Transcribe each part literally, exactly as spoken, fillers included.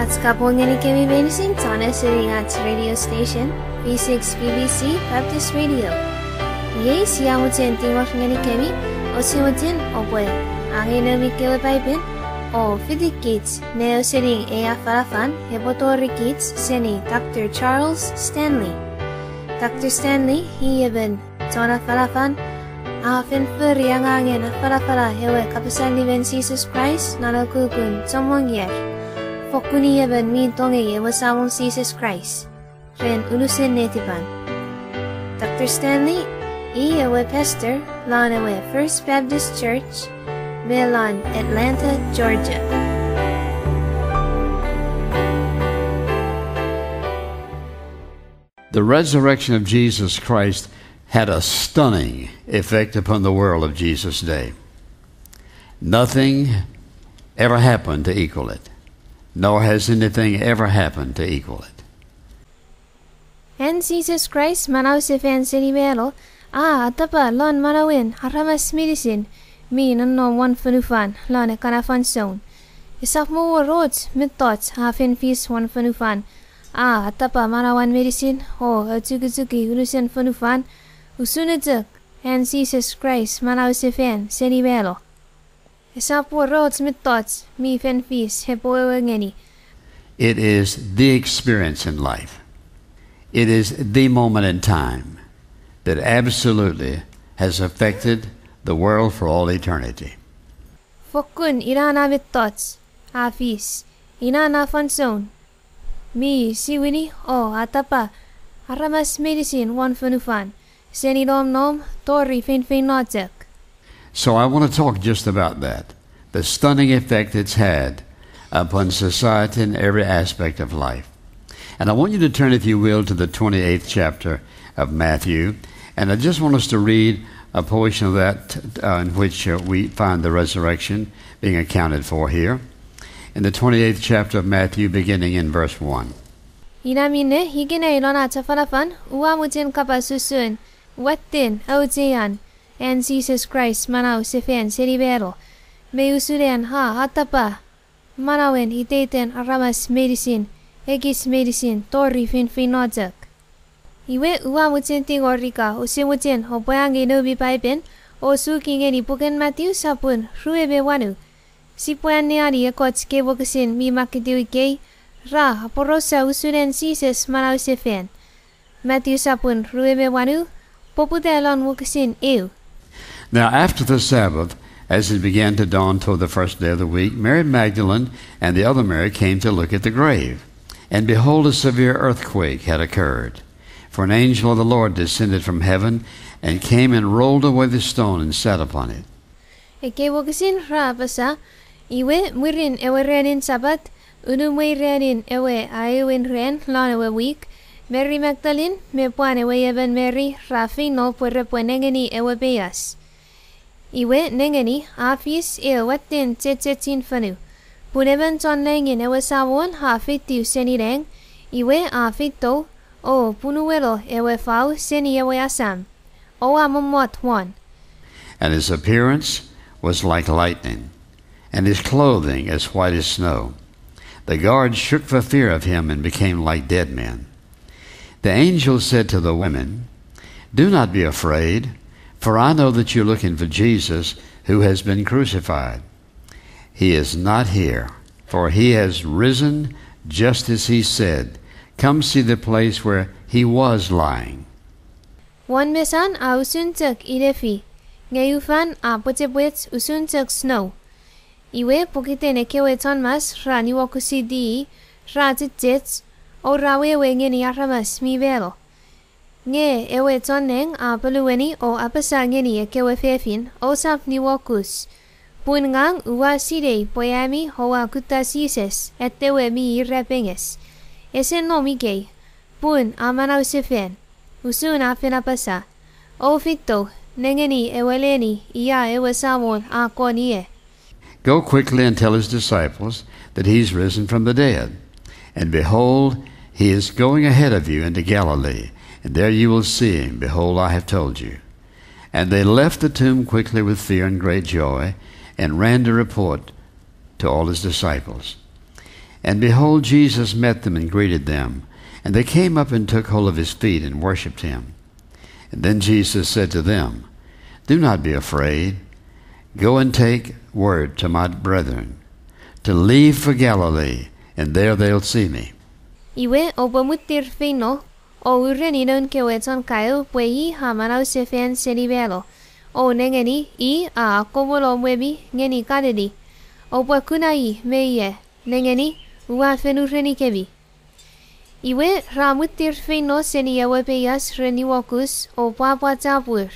Ach kapong ngenikemi meinisin chon ausening ach radio station, V six B B C Baptist Radio. Iei sia mochen tingor ngenikemi, ose mochen oupwe angei noumi kewe Paipen o fitikich ne ausening ei afanafan epwe torikich seni Doctor Charles Stanley. Doctor Stanley i emon chon afanafan a fen fori angangen afanafana ewe kapas allimen Jises Kraist non ukukun chommong ier. Fokkun i emon mi tongei ewe Samon Jises Kraist ren unusen netipan. Doctor Stanley i ewe pastor lon ewe First Baptist Church me lon Atlanta, Georgia. The resurrection of Jesus Christ had a stunning effect upon the world of Jesus' day. Nothing ever happened to equal it, nor has anything ever happened to equal it. An Jises Kraist manausefan seni mano a atapa lon manauen aramas meinisin mi nonnom won fonufan lon ekkana fansoun. Esap mo wor och mettoch a fen fis won fonufan a atapa manauan meinisin o achukuchuki unusen fonufan usun chok an Jises Kraist manausefan seni mano. Esap wor och mettoch mi fen fis epwe wewe ngeni. It is the experience in life. It is the moment in time that absolutely has affected the world for all eternity. Fokkun ina na mettoch a fis, ina na fansoun mi siwini o atapa aramas meinisin won fonufan, seni nonnom tori feinfeino chok. So I want to talk just about that, the stunning effect it's had upon society in every aspect of life. And I want you to turn, if you will, to the twenty-eighth chapter of Matthew. And I just want us to read a portion of that, uh, in which, uh, we find the resurrection being accounted for here. In the twenty-eighth chapter of Matthew, beginning in verse one. Ina minne ikenai lon ach afanafan ua mochen kapas usun watten auchean an Jises Kraist manausefan seni mano, me usun an a atapa manauen iteiten aramas meinisin, ekis meinisin tori feinfeino chok. Iwe ua mochen tingor ika ouse mochen oupwe angei noumi Paipen o suki ngeni puken Matiu sopun rue me wanu. Sipwe anneani ekkoch kei wokisin mi makketiw ikei, ra aporausa usun an Jises manausefan. Matiu sopun rue me wanu, poputa lon wokisin eu. Now after the Sabbath, as it began to dawn toward the first day of the week, Mary Magdalene and the other Mary came to look at the grave. And behold, a severe earthquake had occurred. For an angel of the Lord descended from heaven and came and rolled away the stone and sat upon it. Ekkei wokisin ra apasa, iwe mwirin ewe ranin Sapat, unumwei ranin ewe aewin ran lon ewe wik, Mary Magdalene me pwan ewe emon Mary ra feino pwe repwe nengeni ewe peias. Iwe nengeni a fis ew watten chechechin fonu, pun emon chon nangin ewe Samon a feitiw seni nang, iwe a feito o punuweno ewe fau seni ewe asam, o a mommot won. And his appearance was like lightning, and his clothing as white as snow. The guards shook for fear of him and became like dead men. The angel said to the women, Do not be afraid, for I know that you're looking for Jesus who has been crucified. He is not here, for he has risen just as he said. Come see the place where he was lying. Won mesan a usun chok inefi, nge ufan a pwechepwech usun chok snow. Iwe pokiten ekkewe chon mas ra niwokusiti, ra chechech, o ra wewe ngeni aramas mi mano. Nge ewe chon nang a ponueni o apasa ngeni ekkewe fefin, Ousap niwokus, pun ngang ua sinei pwe ami oua kutta Jises, atewe mi irapenges. Ese nom ikei, pun a manausefan, usun a fen apasa. O feito, nengeni ewe leni ia ewe Samon a kon ie. Go quickly and tell his disciples that he's risen from the dead. And behold, he is going ahead of you into Galilee, and there you will see him. Behold, I have told you. And they left the tomb quickly with fear and great joy, and ran to report to all his disciples. And behold, Jesus met them and greeted them. And they came up and took hold of his feet and worshipped him. And then Jesus said to them, Do not be afraid. Go and take word to my brethren to leave for Galilee, and there they'll see me. Iwe oupwe mwitir feino, o ureni noun kewe chon kaeo pwe i a manausefan seni mano, o nengeni, i a akkomwono mwemi ngeni Kalili. Oupwe kuna i me ie, nengeni, ua fen urenikemi. Iwe ra mwitir feino seni ewe peias ren niuokus o pwapwa chapur.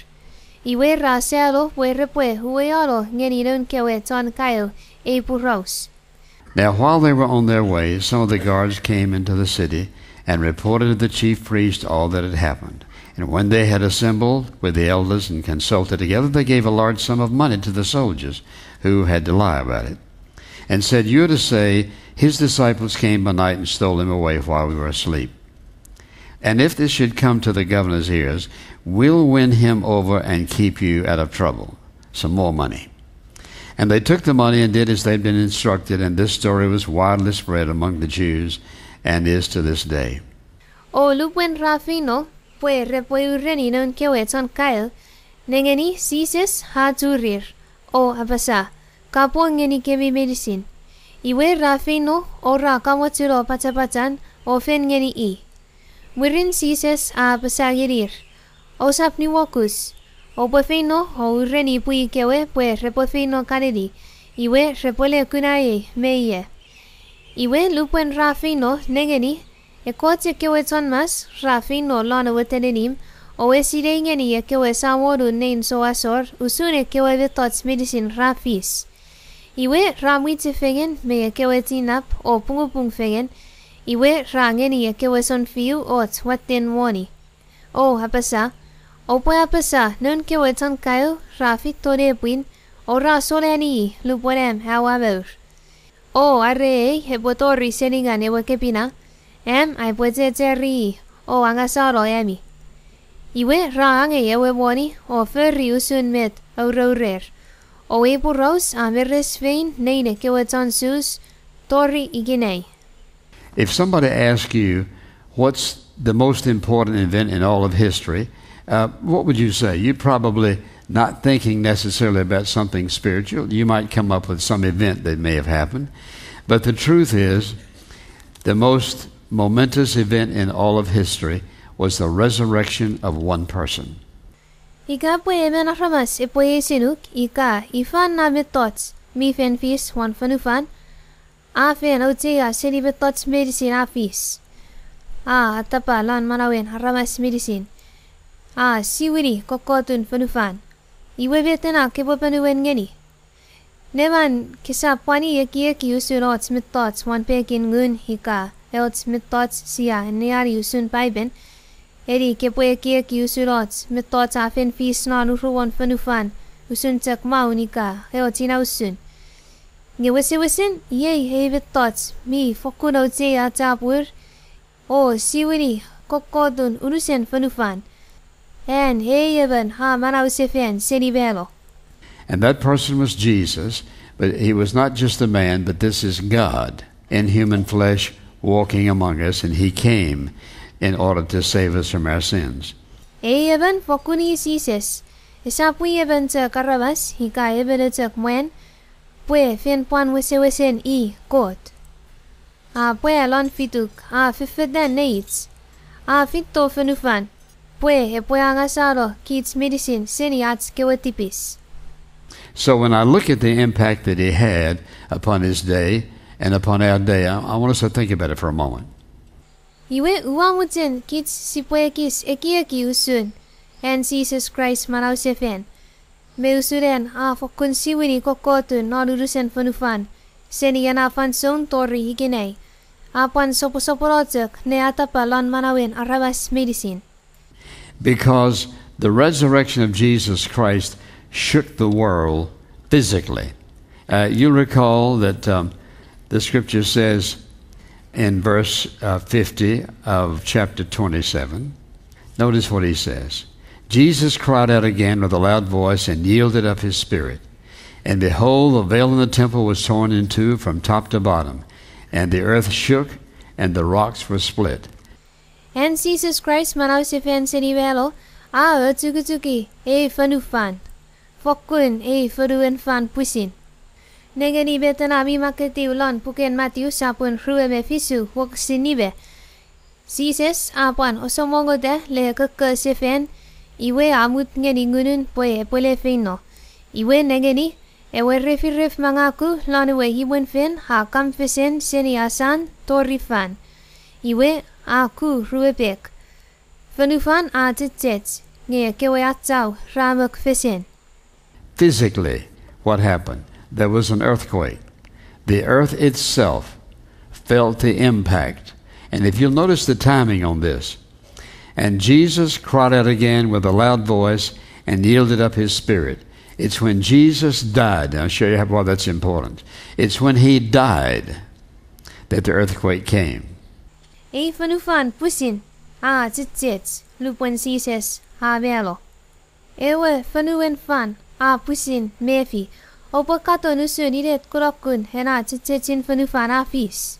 Iwe ra sano pwe repwe uweano ngeni noun kewe chon kaeo ei poraus. Now, while they were on their way, some of the guards came into the city and reported to the chief priest all that had happened. And when they had assembled with the elders and consulted together, they gave a large sum of money to the soldiers who had to lie about it, and said, You are to say, 'His disciples came by night and stole him away while we were asleep.' And if this should come to the governor's ears, we'll win him over and keep you out of trouble. Some more money." And they took the money and did as they'd been instructed, and this story was widely spread among the Jews and is to this day. O lupwen ra feino pwe repwe ureni noun kewe chon kaeo, nengeni, Jises a churir o apasa, Kapong ngenikemi meinisin. Iwe ra feino o ra kamochuno pachapachan o fen ngeni i. Mwirin Jises a apasa ngenir, Ousap niuokus. Oupwe feino o ureni pwi kewe pwe repwe feino Kalili, iwe repwe le kuna ei me ie. Iwe lupwen ra feino, nengeni, ekkoch ekkewe chon mas ra feino lon ewe teninimw o esinei ngeni ekkewe samonun nein souasor usun ekkewe mettoch meinisin ra fis. Iwe ra mwichefengen me ekkewe chinnap o pungupung fengen, iwe ra ngeni ekkewe sounfiu och watten moni, o apasa, Oupwe apasa noun kewe chon kaeo ra feito nepwin o ra sonani i lupwen am aua mour. O are ei epwe tori seningan ewe kepina, am aipwe checheri i o angasano ami. Iwe ra angei ewe moni o fori usun met auraurer. O ei poraus a meres fein nein ekkewe chon Jus tori ikenai. If somebody asks you, "What's the most important event in all of history?" Uh, what would you say? You're probably not thinking necessarily about something spiritual. You might come up with some event that may have happened. But the truth is, the most momentous event in all of history was the resurrection of one person. Ika pwe emon aramas epwe eisinuk ika ifa na mettoch mi fen fis won fonufan, a fen auchea seni mettoch meinisin a fis. A atapa lon manauen aramas meinisin. A siwini kokkotun fonufan. Iwe met ena kepwe ponuen ngeni? Neman kesap pwan ekieki usun och mettoch won pekin ngun ika och mettoch sia anneani usun Paipen, eni kepwe ekieki usun och mettoch a fen fis non uruwon fonufan, usun chok maun ika och ina usun. Nge wesewesen iei ei mettoch mi fokkun auchea chapur o siwini kokkotun unusen fonufan. An ei emon a manausefan seni mano. And that person was Jesus, but he was not just a man, but this is God in human flesh walking among us, and he came in order to save us from our sins. Ei emon fokkun i Jises, esap i emon chok aramas ika emon chok mwan, pwe fen pwan wesewesen i Kot. A pwa lon fituk, a fefetan neich, a feito fonufan, pwe epwe angasano kich meinisin seni ach kewe tipis. So when I look at the impact that he had upon his day and upon our day, I, I want us to think about it for a moment. Iwe ua mochen kich sipwe ekis ekieki usun an Jises Kraist manausefan, me usun an a fokkun siwini kokkotun non unusen fonufan, seni ena fansoun tori ikenai, a pwan soposopono chok ne atapa lon manauen aramas meinisin. Because the resurrection of Jesus Christ shook the world physically. Uh, you recall that, um, the scripture says in verse, uh, fifty of chapter twenty-seven, notice what he says. Jesus cried out again with a loud voice and yielded up his spirit. And behold, the veil in the temple was torn in two from top to bottom. And the earth shook, and the rocks were split. An Jises Kraist manausefan seni mano a ochukuchuki ei fonufan, fokkun ei fonuen fan pwisin. Nengeni met ena mi makketiw lon puken Matiu sopun rue me fisu wokisin nime. Jises a pwan osomongota le kokko sefan, iwe a mut ngeni ngunun pwe epwe le feino. Iwe nengeni, ewe refiref mangaku lon ewe imwen fen a kamfesen seni asan tori fan. Iwe, a ku ruepek. Fonufan a chechech, nge ekkewe achau ra mok fesen. Physically, what happened? There was an earthquake. The earth itself felt the impact. And if you'll notice the timing on this, and Jesus cried out again with a loud voice and yielded up his spirit. It's when Jesus died, and I'll show you why that's important. It's when he died that the earthquake came. Ei fonufan pwisin a chechech lupwen Jises a mano. Ewe fonuen fan a pwisin mefi. Oupwe katon usun inet kunokun ena chechechin fonufan a fis.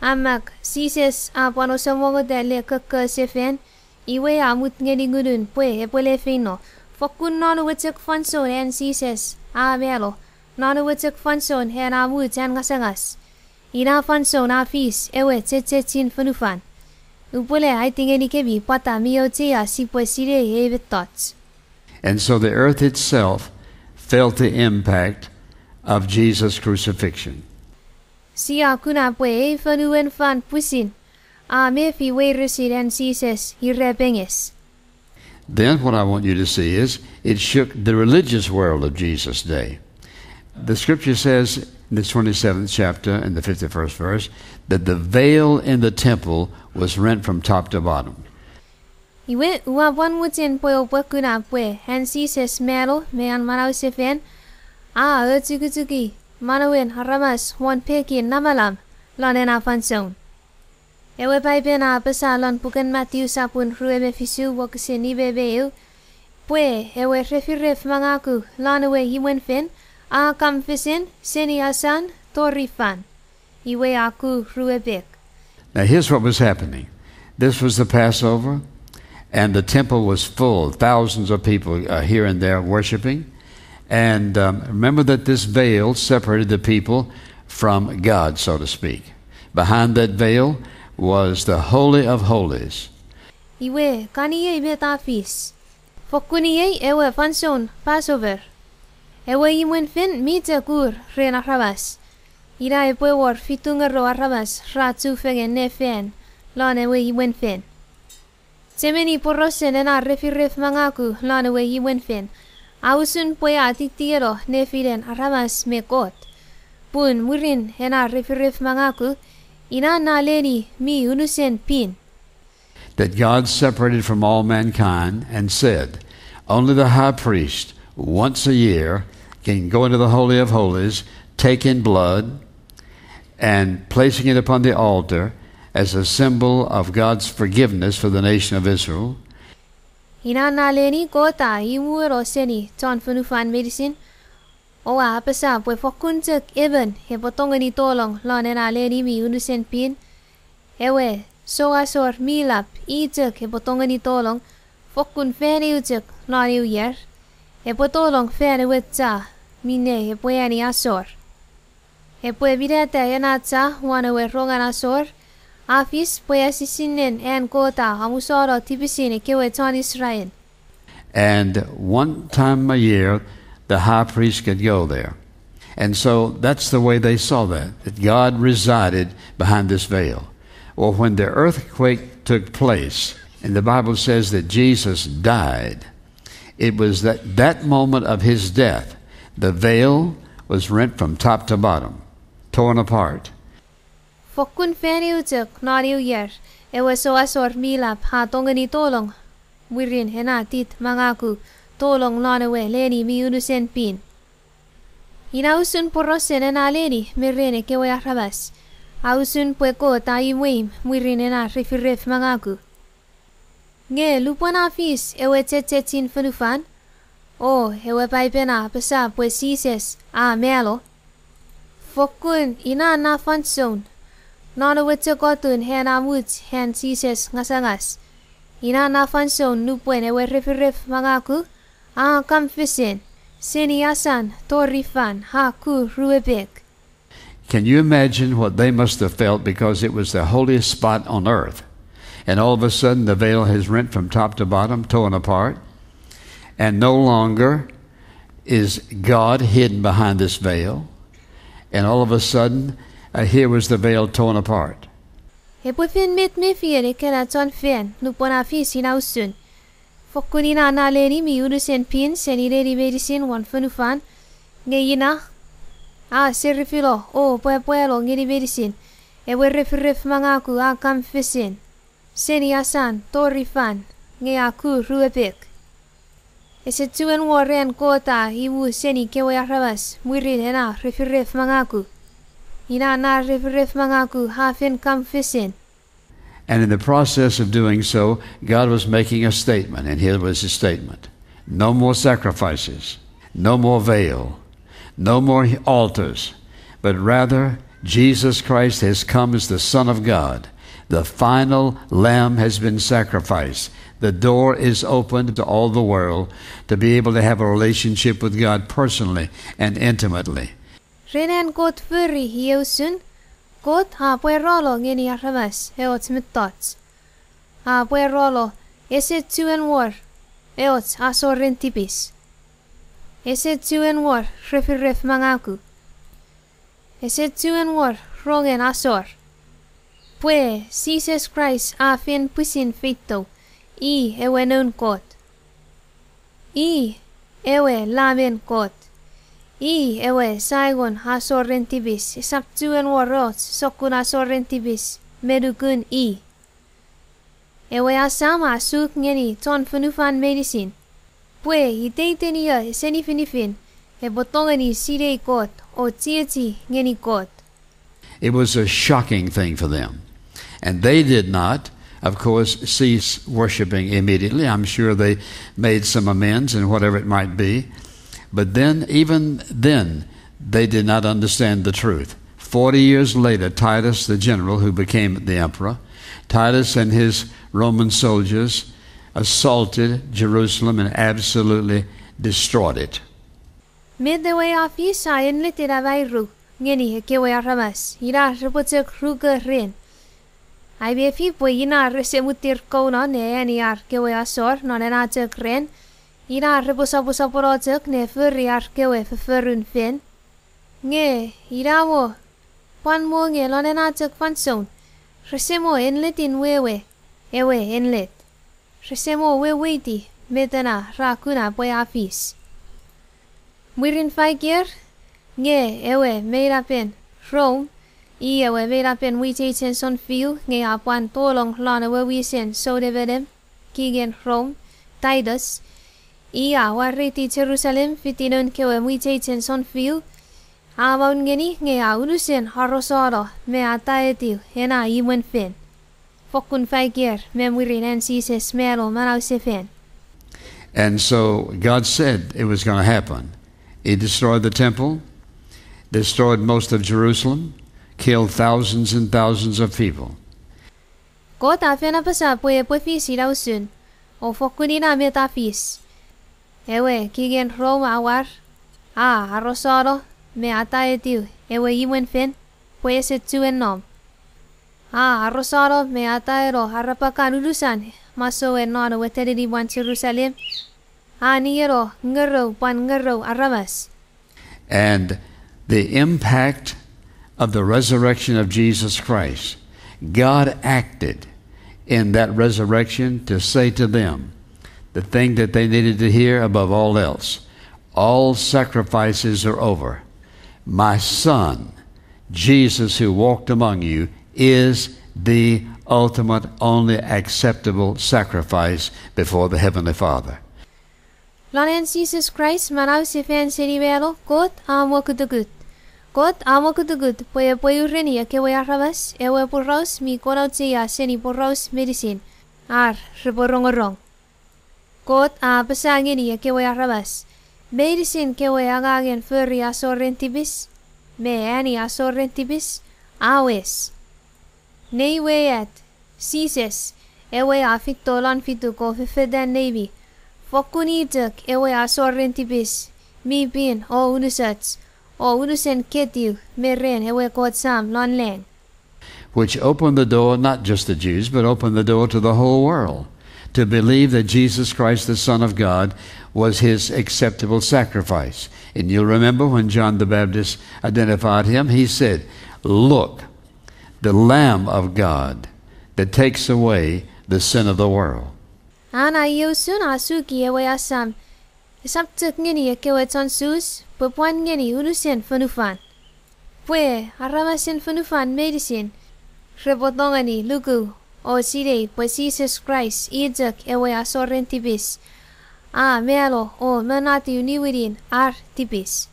A mak, Jises a pwan osomongota le kokko sefan, iwe a mut ngeni ngunun pwe epwe le feino. Fokkun non ewe chok fansoun an Jises a mano, non ewe chok fansoun an a much an ngasangas, ina fansoun a fis ewe chechechin fonufan. Upwele aiti ngenikemi pwata mi auchea sipwe sinei ei mettoch. And so the earth itself felt the impact of Jesus' crucifixion. Sia kuna pwe ei fonuen fan pwisin a mefi weiresin an Jises irapenges. Then what I want you to see is it shook the religious world of Jesus' day. The scripture says in the twenty-seventh chapter, in the fifty-first verse, that the veil in the temple was rent from top to bottom. Iwe, ua pwan mochen pwe oupwe kuna pwe an Jises mano me an manausefan a ochukuchuki manauen aramas won pekin namalam lon ena fansoun. Ewe Paipen a apasa lon puken Matiu sopun rue me fisu wokisin nime me eu, pwe ewe refiref mangaku lon ewe imwen fen a kamfesen seni asan tori fan. Iwe a ku ruepek. Now here's what was happening. This was the Passover, and the temple was full, thousands of people, uh, here and there worshiping. And, um, remember that this veil separated the people from God, so to speak. Behind that veil was the Holy of Holies. Iwe, kan iei met a fis. Fokkun iei ewe fansoun Passover. Ewe imwen fen mi chok ur ren aramas. Ina epwe wor fitu ngorou aramas ra chufengen ne fan lon ewe imwen fen. Chechemeni porausen ena refiref mangaku lon ewe imwen fen. A usun pwe a titieno nefinen aramas me Kot. Pun mwirin ena refiref mangaku, ina na leni mi unusen pin. That God separated from all mankind and said, only the high priest, once a year, can go into the Holy of Holies, take in blood, and placing it upon the altar as a symbol of God's forgiveness for the nation of Israel. Ina na leni Kot a imueno seni chon fonufan meinisin, o a apasa pwe fokkun chok emon epwe tongeni tolong lon ena leni mi unusen pin, ewe souasor mi lap i chok epwe tongeni tolong, fokkun fan eu chok non eu ier, epwe tolong fan ewe cha minne epwe ani asor. Epwe minata ena cha won ewe rongen asor, a fis pwe esisinnen an Kot a amusano tipisin ekkewe chon Israel. And one time a year, the high priest could go there. And so that's the way they saw that, that God resided behind this veil. Well, when the earthquake took place, and the Bible says that Jesus died, it was that, that moment of his death, the veil was rent from top to bottom, torn apart. Fokkun fan eu chok non eu ier, ewe souasor mi lap a tongeni tolong mwirin ena tit mangaku, tolong lon ewe leni mi unusen pin. Ina usun porausen ena leni me ren ekkewe aramas. A usun pwe Kot a imweim mwirin ena refiref mangaku. Nge lupwen a fis ewe chechechin fonufan, o ewe Paipen a apasa pwe Jises a mano, Fokkun ina na fansoun, non ewe chok otun an a much an Jises ngasangas, ina na fansoun nupwen ewe referef mangaku a kan fesen seni asan tori fan a ku ruepek. Can you imagine what they must have felt, because it was the holiest spot on earth? And all of a sudden, the veil has rent from top to bottom, torn apart. And no longer is God hidden behind this veil. And all of a sudden, uh, here was the veil torn apart. Epwe fen met mefien ekkena chon fan nupwen a fis ina usun. Fokkun ina na leni mi unusen pin seni leni meinisin won fonufan, nge ina a serifilo o pwapwalo ngeni meinisin, ewe referef mangaku a kan fesen seni asan tori fan, nge a ku ruepek. Ese chuen wor an Kot a imu seni kewe aramas mwirin ena referef mangaku. Ina na referef mangaku a fen kan fesen. And in the process of doing so, God was making a statement, and here was his statement. No more sacrifices, no more veil, no more altars, but rather Jesus Christ has come as the Son of God. The final lamb has been sacrificed. The door is open to all the world to be able to have a relationship with God personally and intimately. Ren an Kot fori iei usun, Kot a pwaralo ngeni aramas eoch mettoch. A pwaralo ese chuen wor eoch asoren tipis. Ese chuen wor referef mangaku. Ese chuen wor rongen asor. Pwe Jises Kraist a fen pwisin feito, i ewe Noun Kot. I ewe Lamen Kot. I ewe saingon asoren tipis, esap chuen wor och sokkun asoren tipis me nukun i. Ewe asam a suk ngeni chon fonufan meinisin, pwe iteiten io ese nifinifin epwe tongeni sinei Kot o chiechi ngeni Kot. It was a shocking thing for them. And they did not, of course, cease worshiping immediately. I'm sure they made some amends and whatever it might be. But then, even then, they did not understand the truth. Forty years later, Titus, the general who became the emperor, Titus and his Roman soldiers assaulted Jerusalem and absolutely destroyed it. Met ewe a fis a ennetin amairu ngeni ekkewe aramas, ina repwe chok ruko ren. Ai mefi pwe ina rese muttir kouno ne ani ar kewe asor non ena chok ran, ina repwe soposopono chok ne fori ar kewe fofforun fen. Nge, ina mo, pwan mo nge non ena chok fansoun, rese mo ennetin wewe ewe ennet. Rese mo weweiti met ena ra kuna pwe a fis. Mwirin faik ier, nge ewe meinapen Rom, i ewe meinapen mwicheichen sounfiu, nge a pwan tolong lon ewe wisen sounemenem, kingen Rom, Titus, i a wareiti Jerusalem fiti noun kewe mwicheichen sounfiu, a maun ngeni nge a unusen arosano me ataetiw ena imwen fen. Fokkun faik ier me mwirin an Jises mano manausefan. And so God said it was gonna happen. He destroyed the temple, destroyed most of Jerusalem, killed thousands and thousands of people. Kot a fen apasa pwe epwe fis ina usun, o fokkun ina met a fis. Ewe kingen Rom a war, a arosano me ataetiw ewe imwen fen pwe ese chuen nom. A arosano me ataeno arapakan unusan masouen non ewe teninimwan Jerusalem, a nieno ngerou pwan ngerou aramas. And the impact of the resurrection of Jesus Christ, God acted in that resurrection to say to them the thing that they needed to hear above all else. All sacrifices are over. My son, Jesus, who walked among you, is the ultimate, only acceptable sacrifice before the Heavenly Father. Lon an Jises Kraist manausefan seni mano, Kot a mokutukut. Kot a mokutukut pwe epwe ureni ekkewe aramas ewe poraus mi kon auchea seni poraus meinisin ar repwe rongorong. Kot a apasa ngeni ekkewe aramas meinisin kewe angangen fori asoren tipis, me ani asoren tipis, a wes. Nei we at, Jises, ewe a feito lon fituk o fefetan neimi, fokkun i chok ewe asoren tipis mi pin o unusoch, o unusen ketiw me ren ewe Kot Sam lon lang. Which opened the door not just to Jews, but opened the door to the whole world to believe that Jesus Christ, the Son of God, was his acceptable sacrifice. And you'll remember when John the Baptist identified him, he said, "Look, the Lamb of God that takes away the sin of the world." An a iei usun a suki ewe asam, esap chok ngeni ekkewe chon Jus, pwe pwan ngeni unusen fonufan. Pwe aramasen fonufan meinisin repwe tongeni luku o sinei pwe Jises Kraist i chok ewe asoren tipis, a mano o monatiw niwinin ar tipis.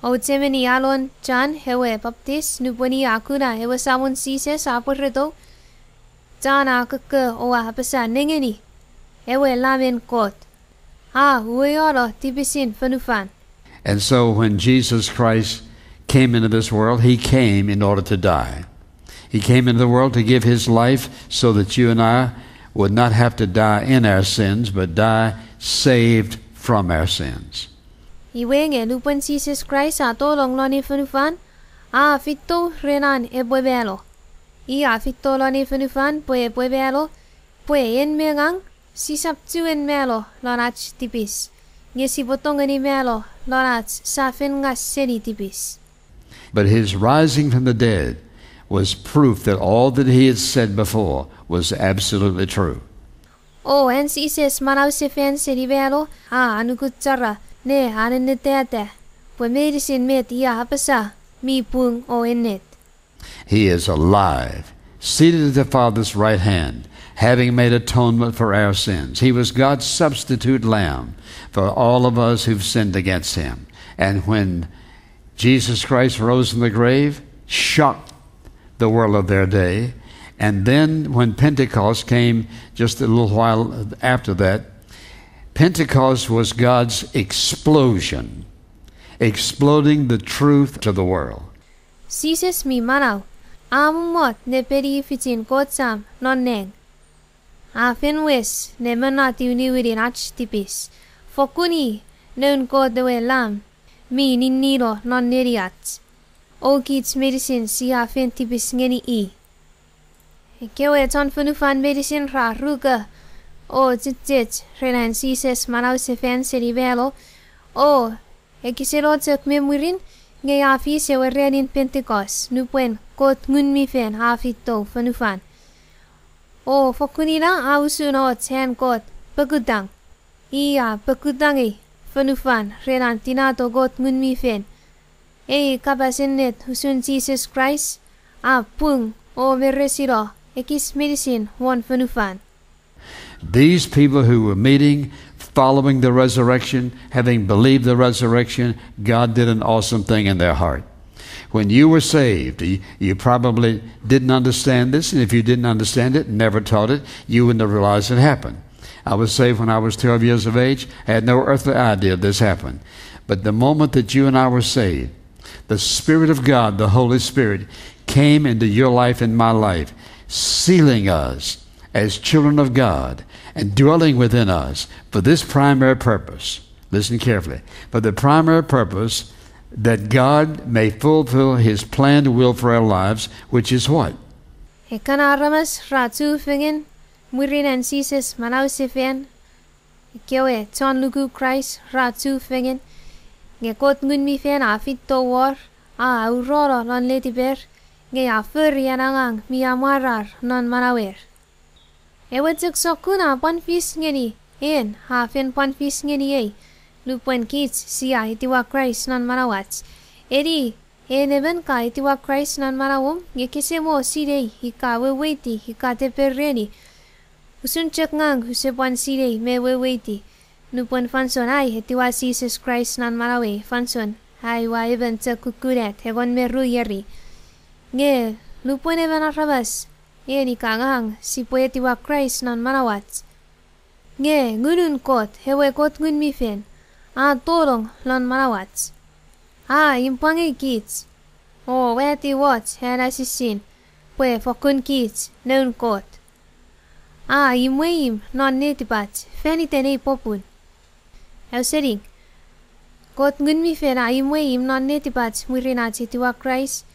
Ochemeni alon John ewe Baptist nupwen i a kuna ewe Samon Jises a pwereto, John a kokko o a apasa, "Nengeni, ewe Lamen Kot, a uweano tipisin fonufan." And so when Jesus Christ came into this world, he came in order to die. He came into the world to give his life so that you and I would not have to die in our sins, but die saved from our sins. Iwe nge nupwen Jises Kraist a tolong lon ei fonufan, a feito ren an epwe mano. I a feito lon ei fonufan pwe epwe mano, pwe en me ngang sisap chuen mano lon ach tipis, nge sipwe tongeni mano lon ach sa fen ngas seni tipis. But his rising from the dead was proof that all that he had said before was absolutely true. O an Jises manausefan seni mano a anukuchara ne anennetata pwe meinisin met i a apasa mi pung o ennet. He is alive, seated at the Father's right hand, having made atonement for our sins. He was God's substitute lamb for all of us who've sinned against him. And when Jesus Christ rose from the grave, shocked the world of their day. And then when Pentecost came just a little while after that, Pentecost was God's explosion, exploding the truth to the world. Jises mi manau, a mommot ne peni ifichin Kot Sam non nang. A fen wes ne monatiw niwinin ach tipis, fokkun i Noun Kot ewe Lam mi ninnino non neniach, o kich meinisin sia fen tipis ngeni i. Ekkewe chon fonufan meinisin ra ruko o chechech ren an Jises manausefan seni mano, o ekiseno chok me mwirin, nge a fis ewe ranin Pentecost nupwen Kot Ngun mi Fel a feito fonufan. O fokkun ina a usun och an Kot pokutang. I a pokutangei fonufan ren an tinato Kot Ngun mi Fel. Ei kapas ennet usun Jises Kraist a pung o meresino ekis meinisin won fonufan. These people who were meeting, following the resurrection, having believed the resurrection, God did an awesome thing in their heart. When you were saved, y-, you probably didn't understand this, and if you didn't understand it, never taught it, you wouldn't have realized it happened. I was saved when I was twelve years of age. I had no earthly idea this happened. But the moment that you and I were saved, the Spirit of God, the Holy Spirit, came into your life and my life, sealing us as children of God and dwelling within us for this primary purpose. Listen carefully. For the primary purpose that God may fulfill his planned will for our lives, which is what? Ekkana aramas ra chufengen mwirin an Jises manausefan, ekkewe chon luku Kraist ra chufengen, nge Kot Ngun mi Fel a feito wor, a aurono non letiper, nge a fori an angang mi amwarar non manauer. Ewe chok sokkun a pwan fis ngeni en a fen pwan fis ngeniei nupwen kich sia etiwa Kraist non manauach. Eni, en emon ka etiwa Kraist non manauom nge kese mo sinei ika weweiti ika tepereni. Usun chok ngang use pwan sinei me weweiti nupwen fansoun ai etiwa Jises Kraist non manauei fansoun ai ua emon chok kukkun at engon me ru ieri. Nge nupwen emon aramas, en ika ngang, sipwe etiwa Kraist non manauach, nge Ngunun Kot, ewe Kot Ngun mi Fel, a tonong non manauach. A impwangei kich o watiwoch an asisin pwe fokkun kich noun Kot. A imweimw non netipach fan iten ei popun. Ausening, Kot Ngun mi Fel a imweimw non netipach mwirin ach etiwa Kraist,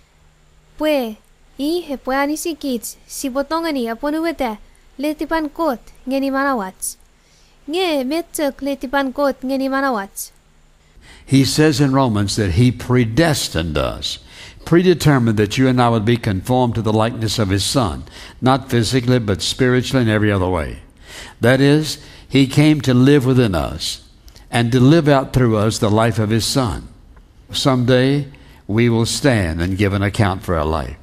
pwe i epwe anisikich sipwe tongeni apwonueta letipan Kot ngeni manauach. Nge met chok letipan Kot ngeni manauach? He says in Romans that he predestined us, predetermined that you and I would be conformed to the likeness of his Son, not physically, but spiritually and every other way. That is, he came to live within us and to live out through us the life of his Son. Someday, we will stand and give an account for our life.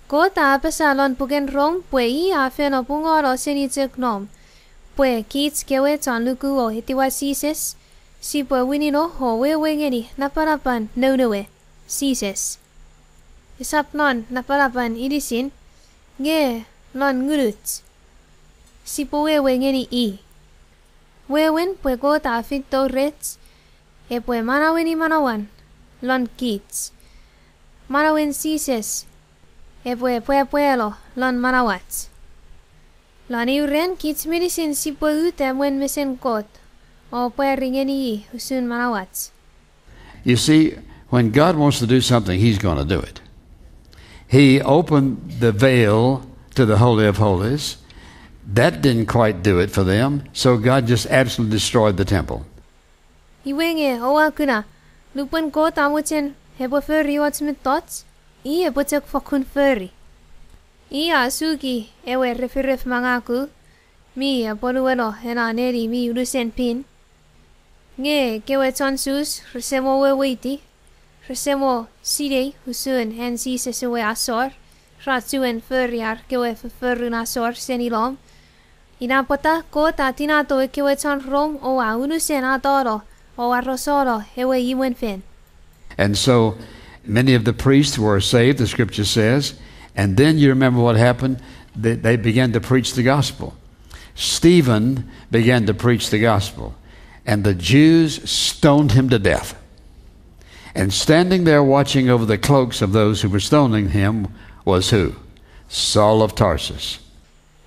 Kot a apasa lon puken Rom pwe i a fen apungono seni chok nom, pwe kich kewe chon nuku o etiwa Jises, sipwe winino o wewe ngeni napanapan Noun ewe, Jises. Esap non napanapan inisin, nge non ngunuch, sipwe wewe ngeni i. Wewen pwe Kot a feito rech epwe manaueni manauan lon kich. Manauen Jises epwe pwapwalo lon manauach. Lon eu ran kich meinisin sipwe uta mwen mesen Kot o pwari ngeni i usun manauach. You see, when God wants to do something, he's gonna do it. He opened the veil to the Holy of Holies. That didn't quite do it for them, so God just absolutely destroyed the temple. Iwe nge oua kuna, nupwen Kot a mochen epwe fori och mettoch, i epwe chok fokkun fori. I a suki ewe referef mangaku mi apwonueno ena neni mi unusen pin. Nge kewe chon Sus rese mo weweiti, rese mo sinei usun an Jises ewe asor, ra chuen fori ar kewe fofforun asor seni lom. Ina pwata Kot a tinato ekkewe chon Rom o a unusen atono o arosano ewe imwen fen. And so many of the priests were saved, the scripture says, and then you remember what happened? They, they began to preach the gospel. Stephen began to preach the gospel, and the Jews stoned him to death. And standing there watching over the cloaks of those who were stoning him was who? Saul of Tarsus.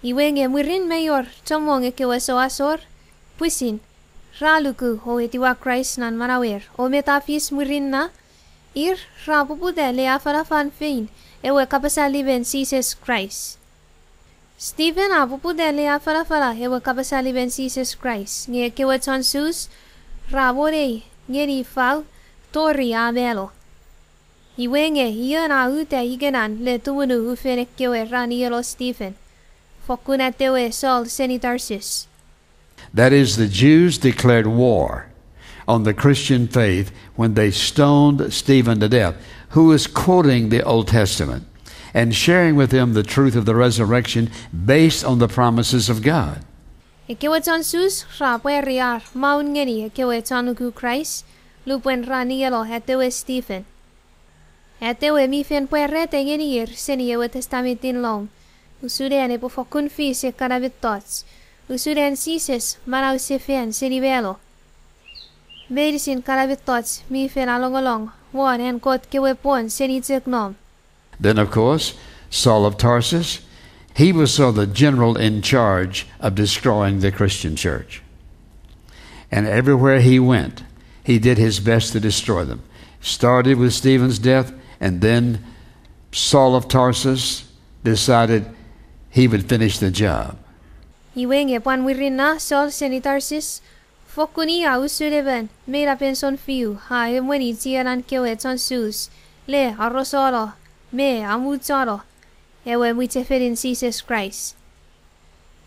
Iwe nge mwirin mei wor chommong ekkewe souasor pwisin ra luku o etiwa Kraist non manauer, o met a fis mwirin na, ir ra poputa le afanafan fein ewe kapas allimen Jises Kraist. Stephen a poputa le afanafana ewe kapas allimen Jises Kraist, nge ekkewe chon Sus ra monei ngeni fau tori a mano. Iwe nge ion a uta ikenan le tumunu ufen ekkewe ra nieno Stephen? Fokkun atewe Saul seni Tarsus. That is, the Jews declared war on the Christian faith when they stoned Stephen to death, who was quoting the Old Testament and sharing with them the truth of the resurrection based on the promises of God. Ekkewe chon Sus ra pwari ar maun ngeni ekkewe chon nuku Kraist lupwen ra nieno atewe Stephen. Atewe mi fen pwarata ngeni ir seni ewe Testamentin Lom, usun an epwe fokkun fis ekkana mettoch, usun an Jises manau sefan seni mano. Meinisin kana mettoch mi fen alongolong won an Kot kewe pwon seni chok nom. Then, of course, Saul of Tarsus, he was so the general in charge of destroying the Christian church. And everywhere he went, he did his best to destroy them. Started with Stephen's death, and then Saul of Tarsus decided he would finish the job. Iwe nge pwan mwirin na Saul seni Tarsus, fokkun i a usun emon meinapen sounfiu a emweni chienan kewe chon Sus le arosano me amuchuno ewe mwichefenin Jises Kraist.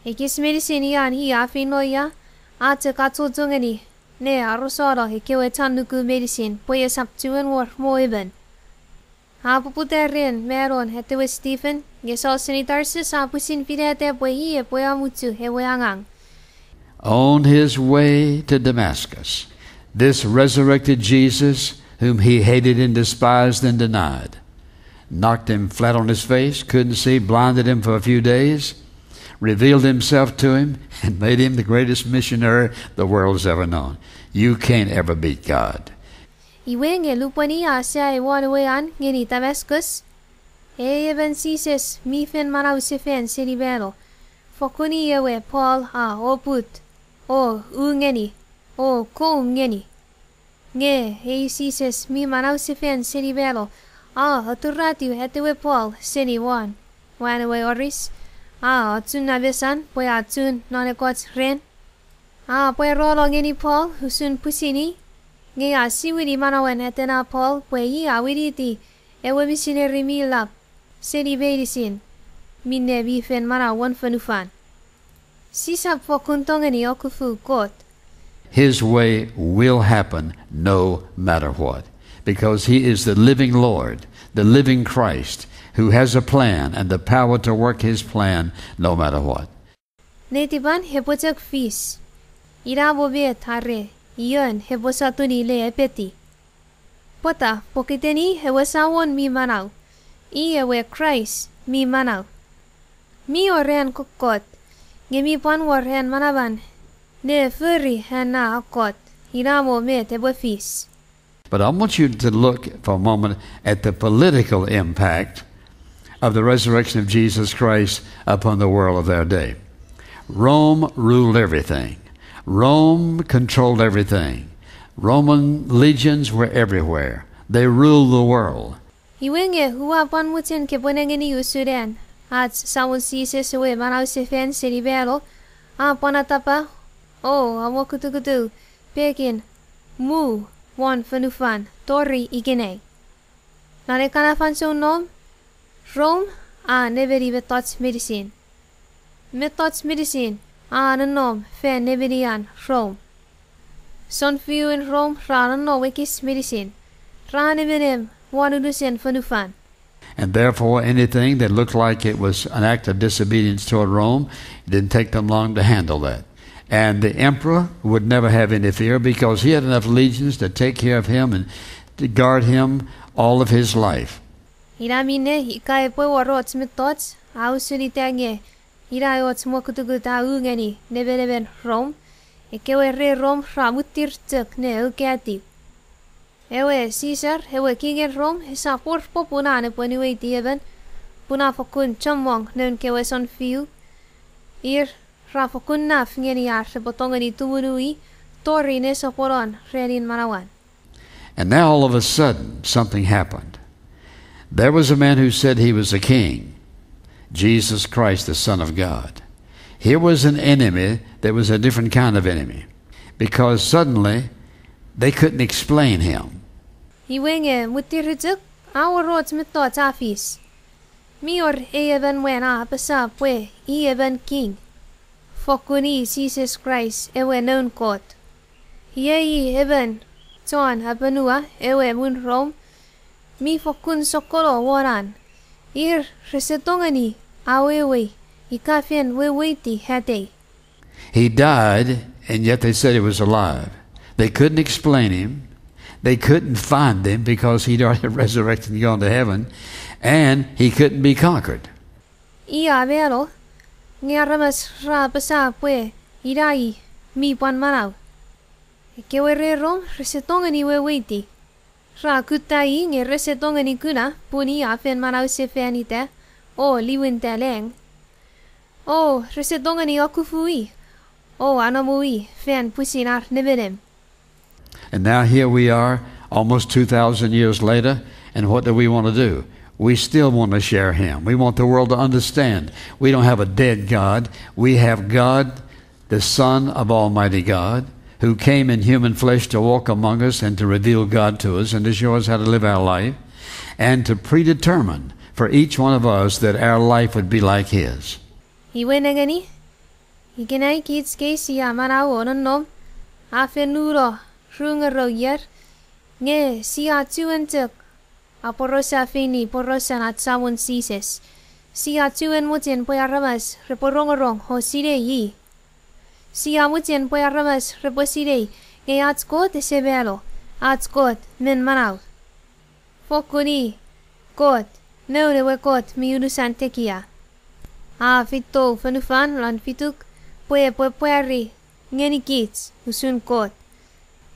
Ekis meinisin ian i a feino ia, a chok achocho ngeni ne arosano ekkewe chon nuku meinisin pwe esap chuen wor mo emon. A poputa ren manon atewe Stephen, nge Saul seni Tarsus a pwisin finata pwe i epwe amuchu ewe angang. On his way to Damascus, this resurrected Jesus, whom he hated and despised and denied, knocked him flat on his face, couldn't see, blinded him for a few days, revealed himself to him, and made him the greatest missionary the world's ever known. You can't ever beat God. Iwe nge lupwen i a sai won ewe an ngeni Damascus, ei emon Jises mi fen manausefan seni mano, fokkun i ewe Paul a oput o u ngeni o kou ngeni. Nge ei Jises mi manausefan seni mano a aturatiw atewe Paul seni won wan ewe oris, a ochun na mesan pwe a chun non ekkoch ran. A pwarono ngeni Paul usun pwisin i, nge a siwini manauen atena Paul pwe i a winiti ewe misineri mi lap seni meinisin minne mi fen manau won fonufan. Sisap fokkun tongeni okufu Kot. His way will happen no matter what, because he is the living Lord, the living Christ, who has a plan and the power to work his plan no matter what. Netipan epwe chok fis, ina mo met are ion epwe sotuni le epeti. Pwata? Pokiten i ewe Samon mi manau, i ewe Kraist mi manau. Mi wor an kokkot, nge mi pwan wor an manaman ne fori an na kokkot, ina mo met epwe fis. But I want you to look for a moment at the political impact of the resurrection of Jesus Christ upon the world of their day. Rome ruled everything. Rome controlled everything. Roman legions were everywhere. They ruled the world. Iwe nge ua pwan mochen kepwe nengeni usun an ach Samon Jises ewe manausefan seni mano a pwan atapa o amokutukutu pekin muu won fonufan tori ikenai. Non ekkana fansoun nom, Rom a nemeni mettoch meinisin. Mettoch meinisin a nonnom fan nemenian Rom. Sounfiun Rom ra nonnom ekis meinisin, ra nemenem won unusen fonufan. And therefore, anything that looked like it was an act of disobedience toward Rome, it didn't take them long to handle that. And the emperor would never have any fear because he had enough legions to take care of him and to guard him all of his life. Ina minne ika epwe wor och mettoch a usun ita nge ina och mokutukut a u ngeni nemenemen Rom, ekkewe re Rom ra muttir chok ne ukatiw. Ewe Caesar, ewe kingen Rom, esap wor popun an epwe nuweiti emon, pun a fokkun chommong noun kewe sounfiu. Ir ra fokkun naf ngeni ar repwe tongeni tumunu i tori nesoponon ranin manauan. And now all of a sudden, something happened. There was a man who said he was a king, Jesus Christ, the Son of God. Here was an enemy that was a different kind of enemy, because suddenly they couldn't explain him. Iwe nge muttir chok a wor och mettoch a fis. Mi wor ei emon mwan a apasa pwe i emon king, fokkun i Jises Kraist ewe Noun Kot. Iei i emon chon apanua ewe muun Rom mi fokkun sokkono won an. Ir rese tongeni awewei ika fen weweiti atei. He died, and yet they said he was alive. They couldn't explain him. They couldn't find him because he'd already resurrected and gone to heaven, and he couldn't be conquered. I a mano, nge aramas ra apasa pwe ina i mi pwan manau. Ekkewe re Rom rese tongeni weweiti. Ra kutta i nge rese tongeni kuna pun i a fen manausefanita o liwinta lang. O rese tongeni okufu i o anomu i fan pwisin ar nemenem. And now here we are, almost two thousand years later, and what do we want to do? We still want to share him. We want the world to understand we don't have a dead God. We have God, the Son of Almighty God, who came in human flesh to walk among us and to reveal God to us and to show us how to live our life and to predetermine for each one of us that our life would be like his. Iwe nengeni, ikenai kich kei sia manau o nonnom, a fen nuno ru ngerou ier, nge sia chuen chok aporausa feini porausan ach Samon Jises. Sia chuen mochen pwe aramas repwe rongorong o sinei i. Sia mochen pwe aramas repwe sinei nge ach Kot ese mano, ach Kot mi manau. Fokkun i Kot, Noun ewe Kot mi unusan tekia. A feito fonufan lon fituk pwe epwe pwari ngenikich usun Kot,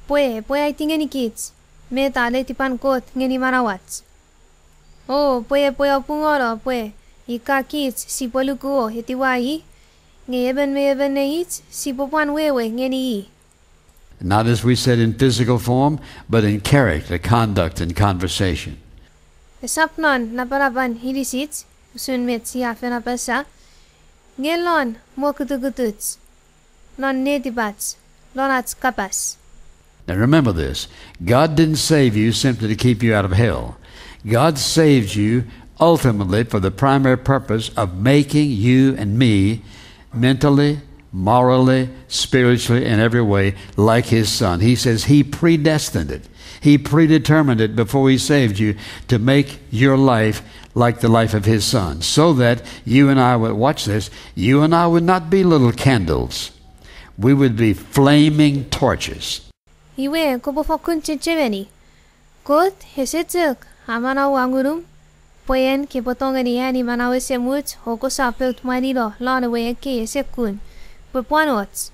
pwe epwe aiti ngenikich Met a letipan Kot ngeni manauach. O pwe epwe apungono pwe ika kich sipwe luku o etiwa i, nge emon me emon neich sipwe pwan wewe ngeni i. Not, as we said, in physical form, but in character, conduct, and conversation. Esap non napanapan inisich, usun met sia fen apasa, nge lon mokutukutuch, non netipach, lon ach kapas. Now remember this. God didn't save you simply to keep you out of hell. God saved you ultimately for the primary purpose of making you and me mentally, morally, spiritually, in every way, like his son. He says he predestined it. He predetermined it before he saved you to make your life like the life of his son, so that you and I would, watch this, you and I would not be little candles. We would be flaming torches. Iwe, kopwe fokkun chechemeni. Kot ese chok amanaua ngunum pwe en kepwe tongeni ani manau esemuch o kosap pout mwanino lon ewe ekkei ese kun, pwe pwan och.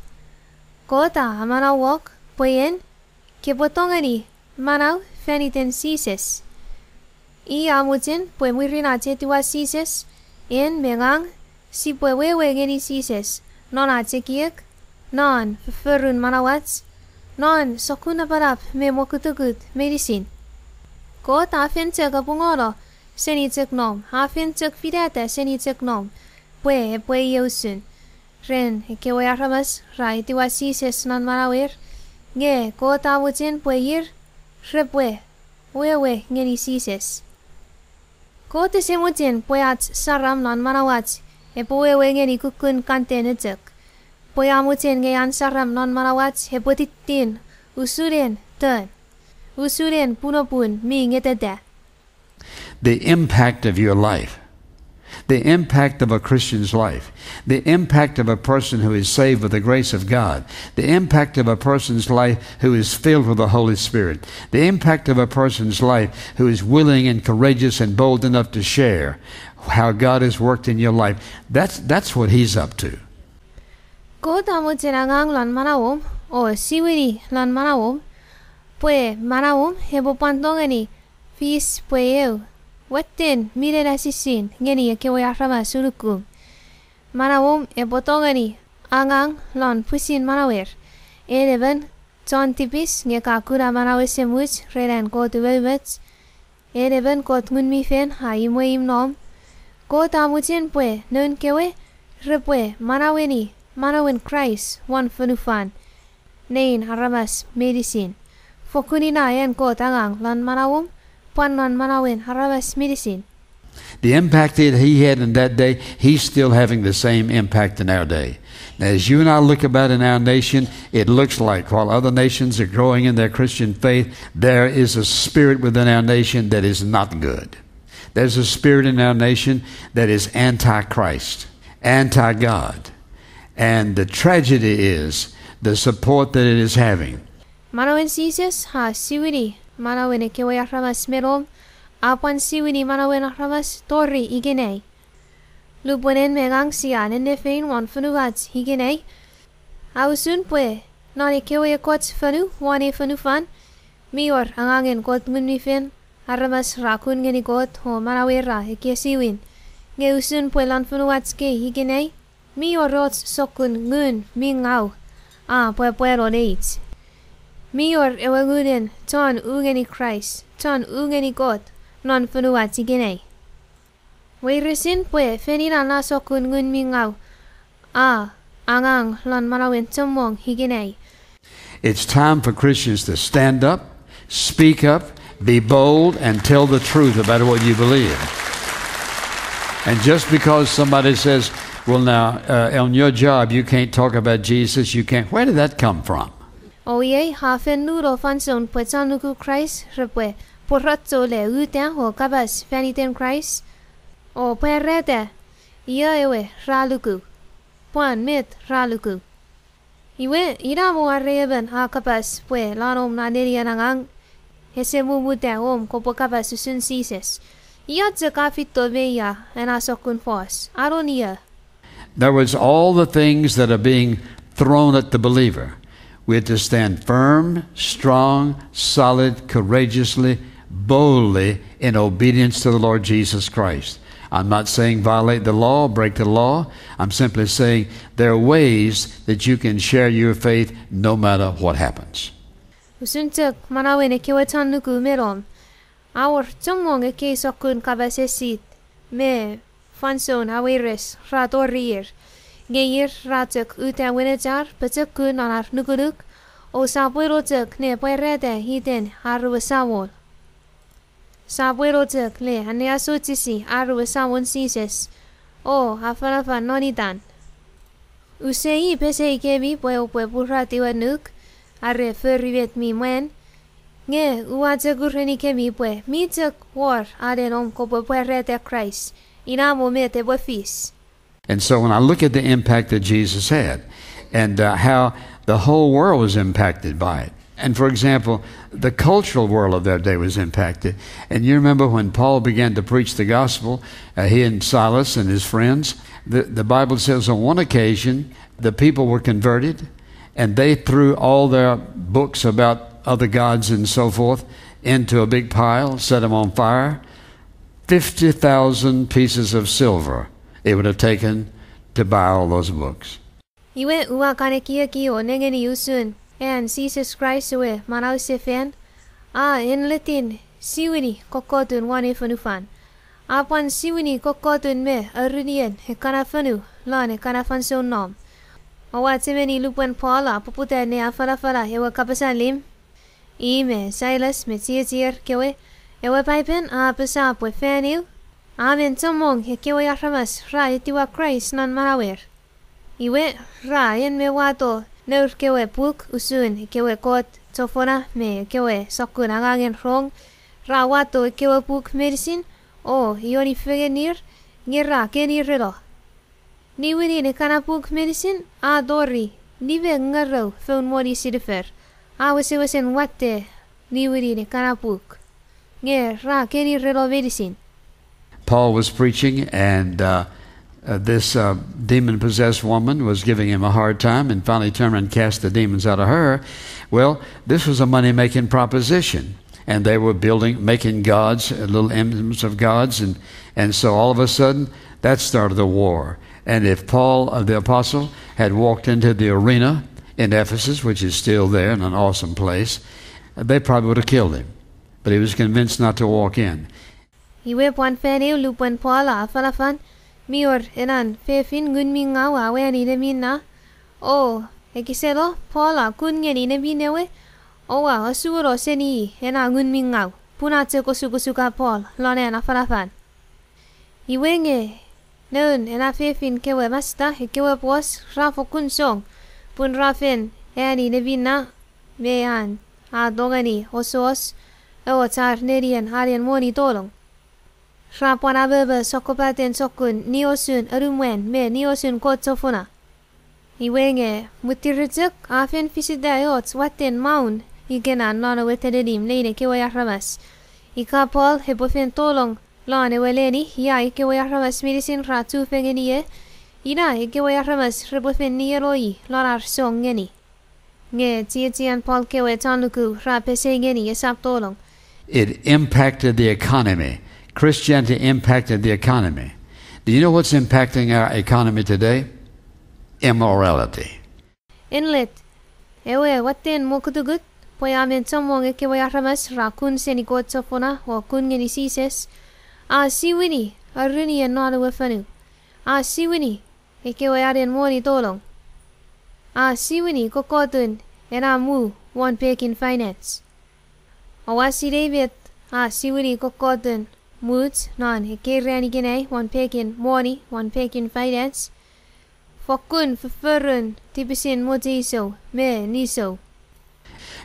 Kot a amanauok pwe en kepwe tongeni manau fan iten Jises. I a mochen pwe mwirin ach etiwa Jises, en me ngang sipwe wewe ngeni Jises non ach ekiek, non fofforun manauach, non sokkun napanap me mokutukut meinisin. Kot a fen chok apungono seni chok nom, a fen chok finata seni chok nom, pwe epwe iei usun. Ren ekkewe aramas ra etiwa Jises non manauer, nge Kot a mochen pwe ir repwe wewe ngeni Jises. Kot ese mochen pwe ach saram non manauach epwe wewe ngeni kukkun kanten chok. Pwe a mochen nge an saram non manauach epwe tittin usun en ton, usun en punopun mi ngeteta. The impact of your life, the impact of a Christian's life, the impact of a person who is saved by the grace of God, the impact of a person's life who is filled with the Holy Spirit, the impact of a person's life who is willing and courageous and bold enough to share how God has worked in your life. That's, that's what he's up to. Kot a mochen angang lon manauom, o siwini lon manauom, pwe manauom epwe pwan tongeni fis pwe eu watten minen asisin ngeni ekkewe aramas unukum. Manauom epwe tongeni angang lon pwisin manauer. En emon chon tipis nge ka kuna manau esemuch ren an Kot umoumoch. En emon Kot Ngun mi Fel a imweimw nom. Kot a mochen pwe noun kewe repwe manaueni manauen Kraist won fonufan nein aramas meinisin. Fokkun ina an Kot angang lon manauom, pwan lon manauen aramas meinisin. The impact that he had in that day, he's still having the same impact in our day. Now, as you and I look about in our nation, it looks like while other nations are growing in their Christian faith, there is a spirit within our nation that is not good. There's a spirit in our nation that is anti-Christ, anti-God. And the tragedy is the support that it is having. Manauen Jises a siwini manauen ekkewe aramas me nom, a pwan siwini manauen aramas tori ikenai. Lupwen en me ngang sia nennefein won fonuach ikenai, a usun pwe non ekkewe ekkoch fonu won ei fonufan, mi wor angangen Kot Ngun mi Fel, aramas ra kun ngeni Kot o manauer ra ekkesiwin. Nge usun pwe lon fonuach kei ikenai, mi wor och sokkun ngun mi ngau a pwapwano neich. Mi wor ewe ngunen chon u ngeni Kraist, chon u ngeni Kot non fonuach ikenai. Weiresin pwe fen ina na sokkun ngun mi ngau a angang lon manauen chommong ikenai. It's time for Christians to stand up, speak up, be bold, and tell the truth about what you believe. And just because somebody says, "Well, now, uh, on your job, you can't talk about Jesus, you can't," where did that come from? O iei a fen nuno fansoun pwe chon nuku Kraist repwe pworacho le uta o kapas fan iten Kraist, o pwarata ia ewe ra luku, pwan met ra luku. Iwe, ina mo are emon a kapas pwe lon om na nenien angang ese mumuta om kopwe kapas usun Jises. Ia chok a feito me ia ena sokkun fos, anon ia. In other words, all the things that are being thrown at the believer, We're to stand firm, strong, solid, courageously, boldly in obedience to the Lord Jesus Christ. I'm not saying violate the law, break the law. I'm simply saying there are ways that you can share your faith no matter what happens. Usun chok manauen ekkewe chon nuku me nom, a wor chommong ekkei sokkun kapas esit me fansoun aweires ra tori ir. Nge ir ra chok uta wenechar pochokun non ar nukunuk, o sopweno chok ne pwarata iten ar ewe Samon. Sopweno chok ne anneasochisi ar ewe Samon Jises o afanafan non itan. Use pesei kemi pwe oupwe puratiw annuk are fori met mi mwan, nge ua chok urenikemi pwe mi chok wor anen om kopwe pwarata Kraist, ina mo met epwe fis. And so when I look at the impact that Jesus had and uh, how the whole world was impacted by it, and for example, the cultural world of that day was impacted. And you remember when Paul began to preach the gospel, uh, he and Silas and his friends, the, the Bible says on one occasion, the people were converted, and they threw all their books about other gods and so forth into a big pile, set them on fire. Fifty thousand pieces of silver it would have taken to buy all those books. Iwe ua kan ekieki o nengeni usun an Jises Kraist ewe manau sefan a enletin siwini kokkotun won ei fonufan. A pwan siwini kokkotun me arunien ekkana fonu lon ekkana fansoun nom. Oua chemeni lupwen Paul a poputa ne afanafana ewe kapas allim, i me Silas me chiechier kewe, ewe Paipen a apasa pwe fan eu, a men chommong ekkewe aramas ra etiwa Kraist non manauer. Iwe, ra en me wato nour kewe puk usun ekkewe kot chofona me ekkewe sokkun angangen rong, ra wato ekkewe puk meinisin o ioni fengenir, nge ra kenireno. Niwinin ekkana puk meinisin a tori nime ngerou foun moni sinifer. A wesewesen watte niwinin ekkana puk, nge ra kenireno meinisin. Paul was preaching, and uh, uh, this uh, demon possessed woman was giving him a hard time and finally turned around and cast the demons out of her. Well, this was a money making proposition. And they were building, making gods, uh, little emblems of gods. And, and so all of a sudden, that started a war. And if Paul uh, the apostle had walked into the arena in Ephesus, which is still there in an awesome place, they probably would have killed him. But he was convinced not to walk in. Iwe pwan fan eu lupwen Paul a afanafan, mi wor enan fefin ngun mi ngau a wani neminna, o ekiseno Paul a kun ngeni nemin ewe, o a asuono seni ena ngun mi ngau pun a chok osukosuka Paul lon an afanafan. Iwe nge, noun ena fefin kewe masta ekkewe pwos ra fokkun song pun ra fen ani neminna me an a tongeni ososot ar nenien anen moni tolong. Ra pwan amomo sokkopaten sokkun niosun anumwan me niosun kot chofona. Iwe nge, mwitir chok a fen fisita och watten maun ikenan non ewe tenenim nein ekkewe aramas. Ika Paul epwe fen tolong lon ewe leni ia ekkewe aramas meinisin ra chufengen ie, ina ekkewe aramas repwe fen nieno i lon ar song ngeni. Nge chiechian Paul kewe chon nuku ra pesei ngeni esap tolong. It impacted the economy. Christianity impacted the economy. Do you know what's impacting our economy today? Immorality. Enlet, ewe watten mokutukut pwe a men chommong ekkewe aramas ra kun seni kot chofona o kun ngeni Jises, a siwini arunien non ewe fonu. A siwini ekkewe anen moni tolong. A siwini kokkotun ena mu won pekin finance. Oua sinei met a siwini kokkotun much non ekkei ran ikenai won pekin moni, won pekin finance? Fokkun fofforun tipisin mocheisou me nisou.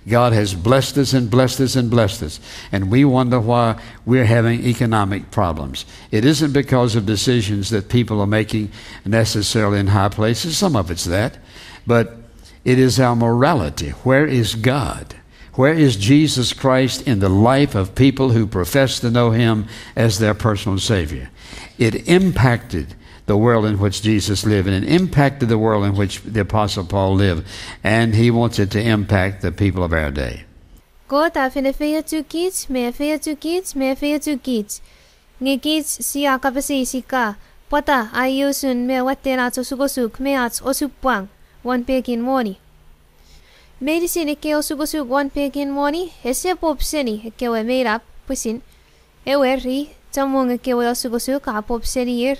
God has blessed us and blessed us and blessed us, and we wonder why we're having economic problems. It isn't because of decisions that people are making necessarily in high places. Some of it's that, but it is our morality. Where is God? Where is Jesus Christ in the life of people who profess to know him as their personal Savior? It impacted the world in which Jesus lived, and it impacted the world in which the Apostle Paul lived, and he wants it to impact the people of our day. Kot a fen efeiochukich me efeiochukich me efeiochukich. Nge kich sia kapas eis ika pwata a iei usun me watten ach osukosuk me ach osupwang won pekin moni. Meinisin ekkei osukosuk won pekin moni ese pop seni ekkewe meinap pwisin. Ewer, chommong ekkewe osukosuk a pop seni ir,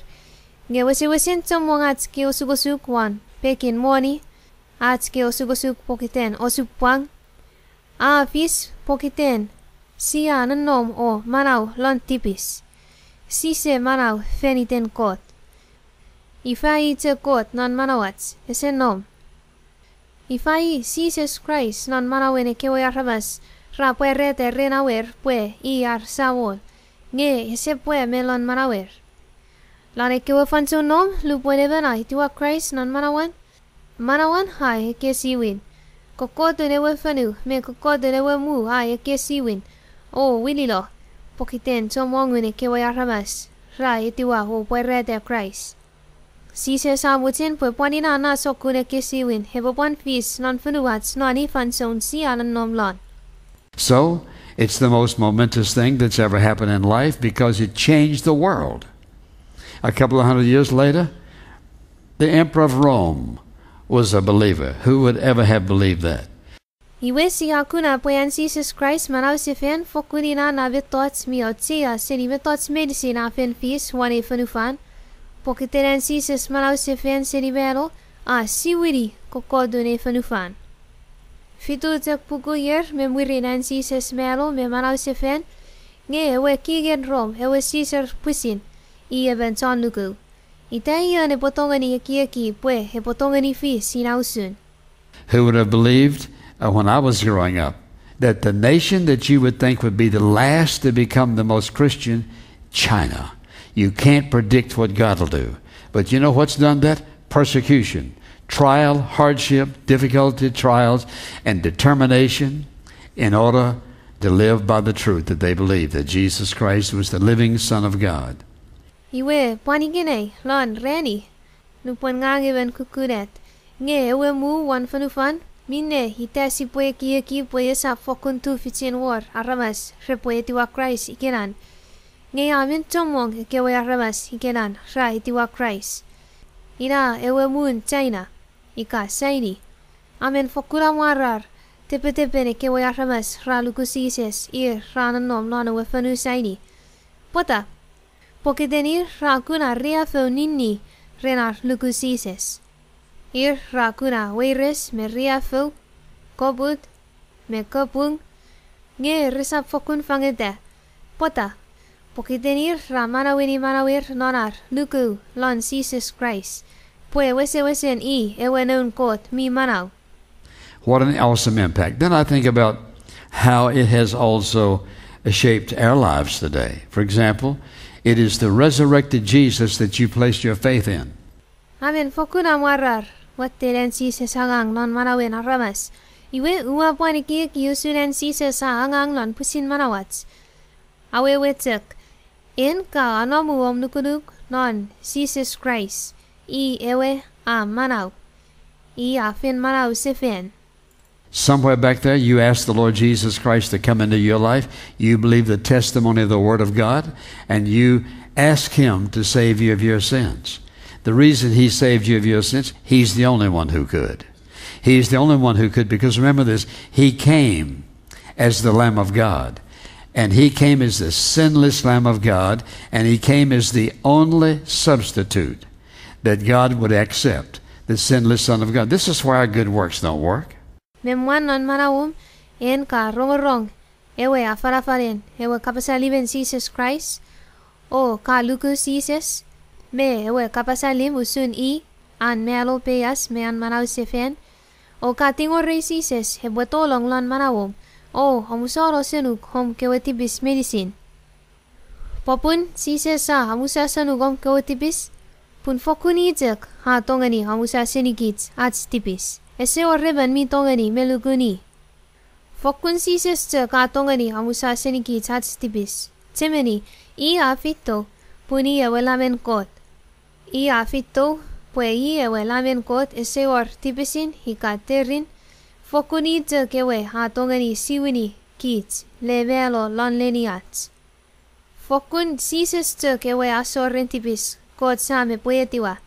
nge wesewesen chommong ach kei osukosuk won pekin moni, ach kei osukosuk pokiten osupwang, a fis pokiten sia nonnom o manau lon tipis. Sise manau fan iten Kot. Ifa i chok Kot non manauach, ese nom? Ifa i Jises Kraist non manauen ekkewe aramas ra pwarata ren awer pwe i ar Samol, nge ese pwe me lon manauer? Lon ekkewe fansoun nom, lupwen emon a etiwa Kraist non manauan, manauan a ekkesiwin. Kokkotun ewe fonu me kokkotun ewe muu a ekkesiwin, o winilo, pokiten chommongun ekkewe aramas ra etiwa o pwarata Kraist. Jises a mochen pwe pwan ina na sokkun ekkesiwin epwe pwan fis non fonuach non ei fansoun sia nonnom lon. So, it's the most momentous thing that's ever happened in life because it changed the world. A couple of hundred years later, the emperor of Rome was a believer. Who would ever have believed that? Iwe sia kuna pwe an Jises Kraist manausefan fokkun ina na mettoch mi auchea seni mettoch meinisin a fen fis won ei fonufan. Pokiten an Jises manausefan seni mano a siwini kokkotun ei fonufan. Fitu chok puku ier me mwirin an Jises mano me manausefan, nge ewe kingen Rom, ewe Caesar pwisin, i emon chon nuku. Ita ion epwe tongeni ekieki pwe epwe tongeni fis ina usun? Who would have believed, uh, when I was growing up, that the nation that you would think would be the last to become the most Christian, China. You can't predict what God will do. But you know what's done that? Persecution, trial, hardship, difficulty, trials, and determination in order to live by the truth that they believed that Jesus Christ was the living Son of God. Iwe, pwan ikenai, lon reni, nupwen ngang emon kukkun at, nge ewe muu won fonufan, minne ita sipwe ekieki pwe esap fokkun tufichin wor aramas repwe etiwa Kraist ikenan. Nge a men chommong ekkewe aramas ikenan ra etiwa Kraist. Ina ewe muun China, ika Saini. A men fokkun amwarar tepetepen ekkewe aramas ra luku Jises ir ra nonnom lon ewe fonu Saini. Pwata? Pokiten ir ra kuna riaffou ninni ren ar luku Jises. Ir ra kuna weires me riaffou, koput, me kapung, nge resap fokkun fangeta. Pwata? Pokiten ir ra manaueni manauer non ar luku lon Jises Kraist, pwe wesewesen i ewe Noun Kot mi manau. What an awesome impact. Then I think about how it has also shaped our lives today. For example, it is the resurrected Jesus that you placed your faith in. A men fokkun amwarar watten an Jises angang non manauen aramas. Iwe, ua pwan ekieki usun an Jises a angang non pwisin manauach. Awewe chok, en ka anomu om nukunuk non Jises Kraist, i ewe a manau. I a fen manau sefan. Somewhere back there, you asked the Lord Jesus Christ to come into your life. You believe the testimony of the Word of God, and you ask Him to save you of your sins. The reason He saved you of your sins, He's the only one who could. He's the only one who could, because remember this, He came as the Lamb of God. And He came as the sinless Lamb of God, and He came as the only substitute that God would accept, the sinless Son of God. This is why our good works don't work. Me mwan non manauom, en ka rongorong ewe afanafanen ewe kapas allimen Jises Kraist, o ka luku Jises, me ewe kapas allim usun i, an mano peias me an manau sefan, o ka tingorei Jises epwe tolong lon manauom, o omusano senuk om kewe tipis meinisin. Popun Jises a omusa senuk om kewe tipis, pun fokkun i chok a tongeni omusa senikich ach tipis. Ese wor emon mi tongeni me lukun i. Fokkun Jises chok a tongeni omusa senikich ach tipis. Chechemeni, i a feito pun i ewe Lamen Kot. I a feito pwe i ewe Lamen Kot, ese wor tipisin ika terin, fokkun i chok ewe a tongeni siwini kich le mano lon leniach. Fokkun Jises chok ewe asoren tipis Kot Sam epwe etiwa.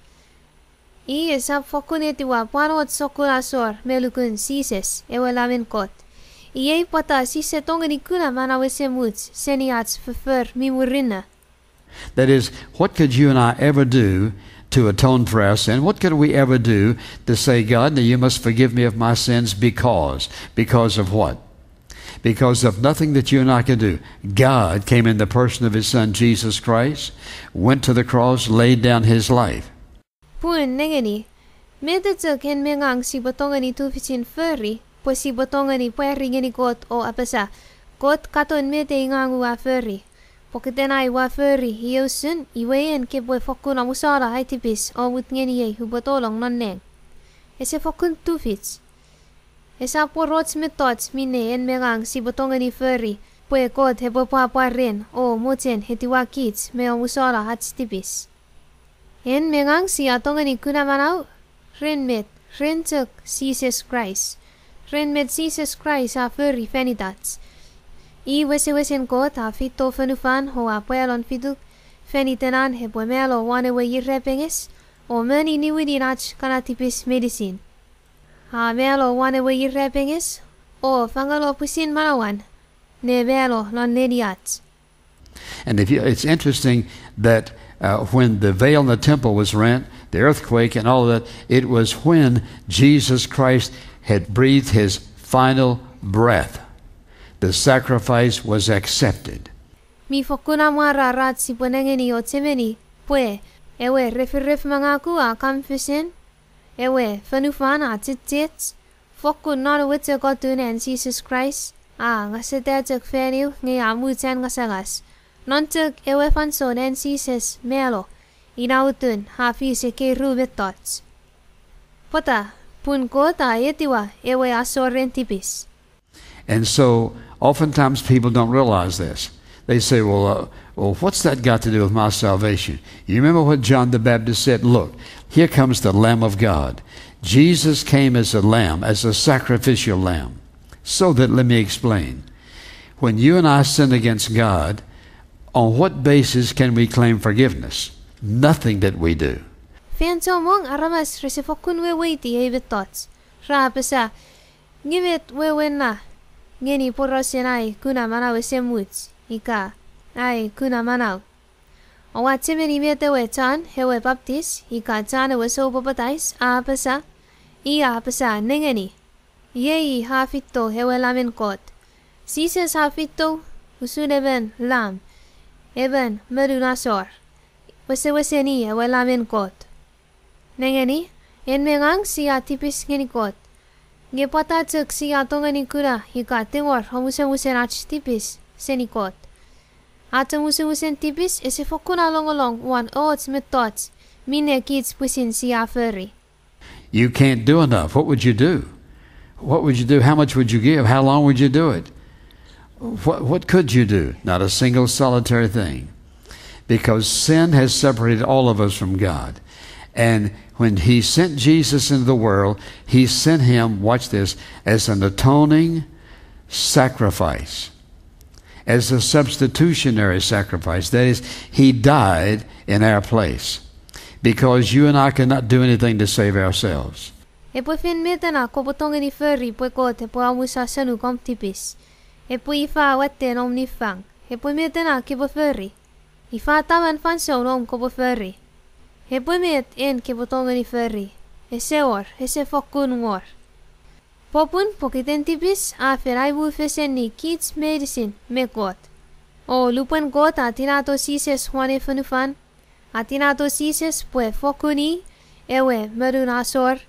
I esap fokkun etiwa pwan och sokkun asor me lukun Jises, ewe Lamen Kot. Iei pwata sise tongeni kuna manau esemuch seni ach foffor mi murinno. That is, what could you and I ever do to atone for our sin? What could we ever do to say, God, now you must forgive me of my sins because, because of what? Because of nothing that you and I could do. God came in the person of his son, Jesus Christ, went to the cross, laid down his life. Pun nengeni, met chok en me ngang sipwe tongeni tufichin fori, pwe sipwe tongeni pwari ngeni Kot o apasa, Kot, katon met ei ngang ua fori. Pokiten ai ua fori iei usun, iwe en kepwe fokkun omusano ai tipis o mut ngeniei upwe tolong non nang. Ese fokkun tufich. Esap wor och mettoch minne en me ngang sipwe tongeni fori pwe Kot epwe pwapwa ren o mochen etiwa kich me omusano ach tipis. En me ngang sia tongeni kuna manau ren met, ren chok Jises Kraist. Ren met Jises Kraist a fori fan itach. I wesewesen Kot a feito fonufan o a pwa lon fituk fan iten an epwe mano won ewe irapenges o moni niwinin ach kana tipis meinisin. A mano won ewe irapenges o fangeno pwisin manauan ne mano lon leniach. And if you, it's interesting that, uh, when the veil in the temple was rent, the earthquake and all of that, it was when Jesus Christ had breathed his final breath. The sacrifice was accepted. Mi fokkun amwarar ach sipwe nengeni o chechemeni pwe ewe referef mangaku a kan fesen, ewe fonufan a chechech, fokkun non ewe chok otun an Jises Kraist, a ngaseta chok fan ew nge a much an ngasangas. Non chok ewe fansoun an Jises mano, ina otun a fis ekkei ru mettoch. Pwata, pun Kot a etiwa ewe asoren tipis. And so, oftentimes people don't realize this. They say, well, uh, well, what's that got to do with my salvation? You remember what John the Baptist said? Look, here comes the Lamb of God. Jesus came as a lamb, as a sacrificial lamb. So that, let me explain. When you and I sin against God, on what basis can we claim forgiveness? Nothing that we do. Fan chommong aramas rese fokkun weweiti ei mettoch. Ra apasa, nge met wewen na ngeni porausen ai kuna manau esemuch, ika ai kuna manau. Oua chechemeni met ewe John ewe Baptist, ika John ewe Soupapatais, a apasa, i a apasa nengeni, iei a feito ewe Lamen Kot. Jises a feito usun emon lam, emon monun asor, wesewesen i ewe Lamen Kot. Nengeni, en me ngang sia tipis ngeni Kot. Nge pwata chok sia tongeni kuna ika tingor omusomusen ach tipis seni Kot? Ach omusomusen tipis ese fokkun alongolong won och mettoch minne kich pwisin sia fori. You can't do enough. What would you do? What would you do? How much would you give? How long would you do it? What, what could you do? Not a single solitary thing. Because sin has separated all of us from God. And when he sent Jesus into the world, he sent him, watch this, as an atoning sacrifice, as a substitutionary sacrifice. That is, he died in our place. Because you and I cannot do anything to save ourselves. Epwe fen met ena kopwe tongeni fori pwe Kot epwe omusasonu om tipis? Epwe ifa watten om niffang? Epwe met ena kopwe fori? Ifa taman fansoun om kopwe fori? Epwe met en kopwe tongeni fori? Ese wor, ese fokkun wor. Popun pokiten tipis a fen aimufeseni kich meinisin me Kot. O lupwen Kot a tinato Jises won ei fonufan, a tinato Jises pwe fokkun i ewe monun asor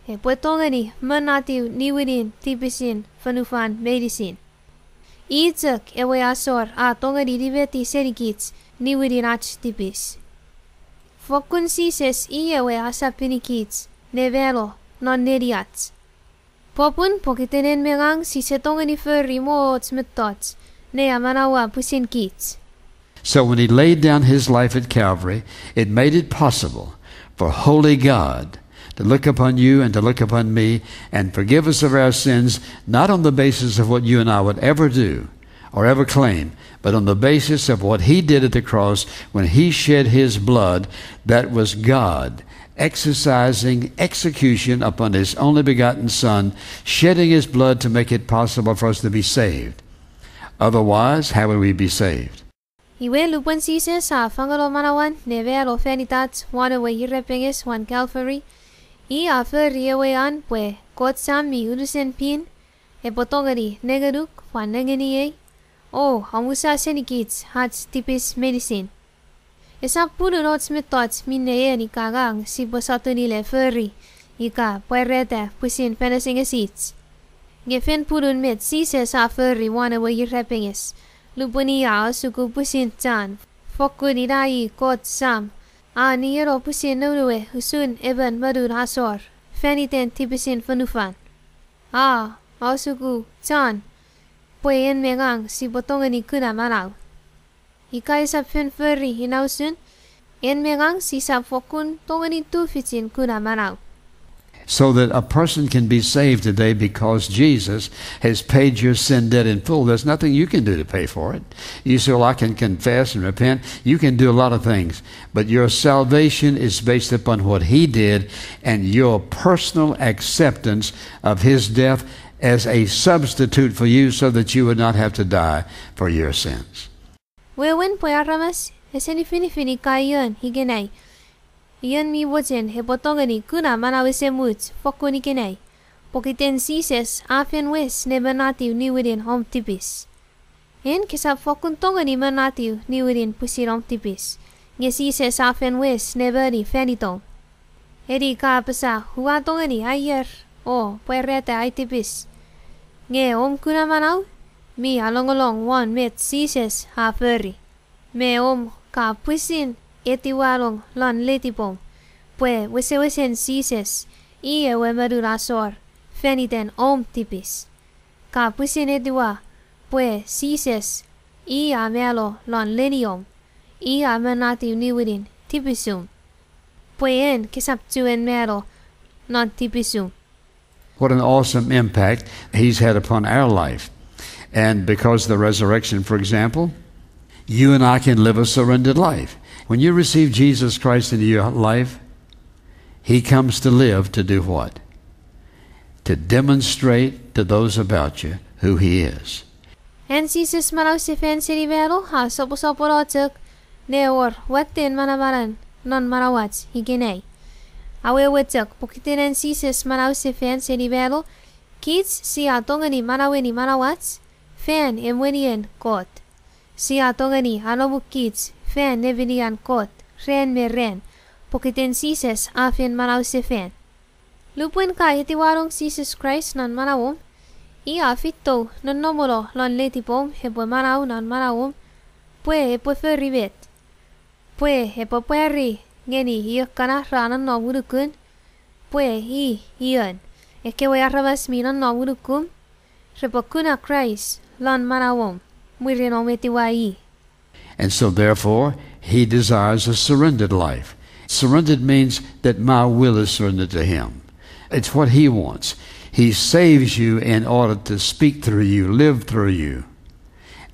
epwe tongeni monatiw niwinin tipisin fonufan meinisin. I chok ewe asor a tongeni nimeti senikich niwinin ach tipis. Fokkun Jises i ewe a sapinikich ne mano non neniach. Popun pokiten en me ngang sise tongeni fori och mettoch ne amanaua pwisin kich. So when he laid down his life at Calvary, it made it possible for holy God to look upon you and to look upon me and forgive us of our sins, not on the basis of what you and I would ever do or ever claim, but on the basis of what he did at the cross when he shed his blood. That was God exercising execution upon his only begotten Son, shedding his blood to make it possible for us to be saved. Otherwise, how would we be saved? Iwe lupwen Jises a fangeno manauan ne mano fan itach won ewe irapenges won Calvary, i a fori ewe an pwe Kot Sam mi unusen pin epwe tongeni nengenuk pwan nengeniei o omusa senikich ach tipis meinisin. Esap punun och mettoch minne en ika ngang sipwe sotuni le fori ika pwarata pwisin fan asengesich. Nge fen punun met Jises a fori won ewe irapenges, lupwen i a asuku pwisin chan, fokkun ina i Kot Sam, a nieno pwisin Noun we usun emon monun asor fan iten tipisin fonufan. A asuku chan pwe en me ngang sipwe tongeni kuna manau. Ika esap fen fori ina usun, en me ngang sisap fokkun tongeni tufichin kuna manau. So that a person can be saved today because Jesus has paid your sin debt in full. There's nothing you can do to pay for it. You say, "Well, I can confess and repent." You can do a lot of things, but your salvation is based upon what he did and your personal acceptance of his death as a substitute for you so that you would not have to die for your sins. Wewen pwe aramas ese nifinifin ika ion ikenai, ion mi mochen epwe tongeni kuna manau esemuch fokkun ikenai, pokiten Jises a fen wes ne monatiw niwinin om tipis. En kesap fokkun tongeni monatiw niwinin pwisin om tipis, nge Jises a fen wes ne moni fan itom. Eni ka apasa ua tongeni aier o pwarata ai tipis, nge om kuna manau mi alongolong won met Jises a fori, me om ka pwisin etiwanong lon letipom pwe wesewesen Jises i ewe monun asor fan iten om tipis. Ka pwisin etiwa pwe Jises i a mano lon leniom, i a monatiw niwinin tipisum, pwe en kesap chuen mano non tipisum. What an awesome impact he's had upon our life. And because of the resurrection, for example, you and I can live a surrendered life. When you receive Jesus Christ into your life, he comes to live to do what? To demonstrate to those about you who he is. An Jises manausefan seni mano a soposopono chok ne wor watten manamanan non manauach ikenai. Awewe chok, pokiten an Jises manausefan seni mano, kich sia tongeni manaueni manauach fan emwenien Kot. Sia tongeni anomukich fan nemenian Kot ran me ran, pokiten Jises a fen manausefan. Lupwen ka etiwanong Jises Kraist non manauom, i a feito nonnomono lon letipom epwe manau non manauom, pwe epwe fori met? Pwe epwe pwari ngeni ikkana ra nonnom unukun pwe i ion. Ekkewe aramas mi nonnom unukum repwe kuna Kraist lon manauom mwirin om etiwa i. And so, therefore, he desires a surrendered life. Surrendered means that my will is surrendered to him. It's what he wants. He saves you in order to speak through you, live through you,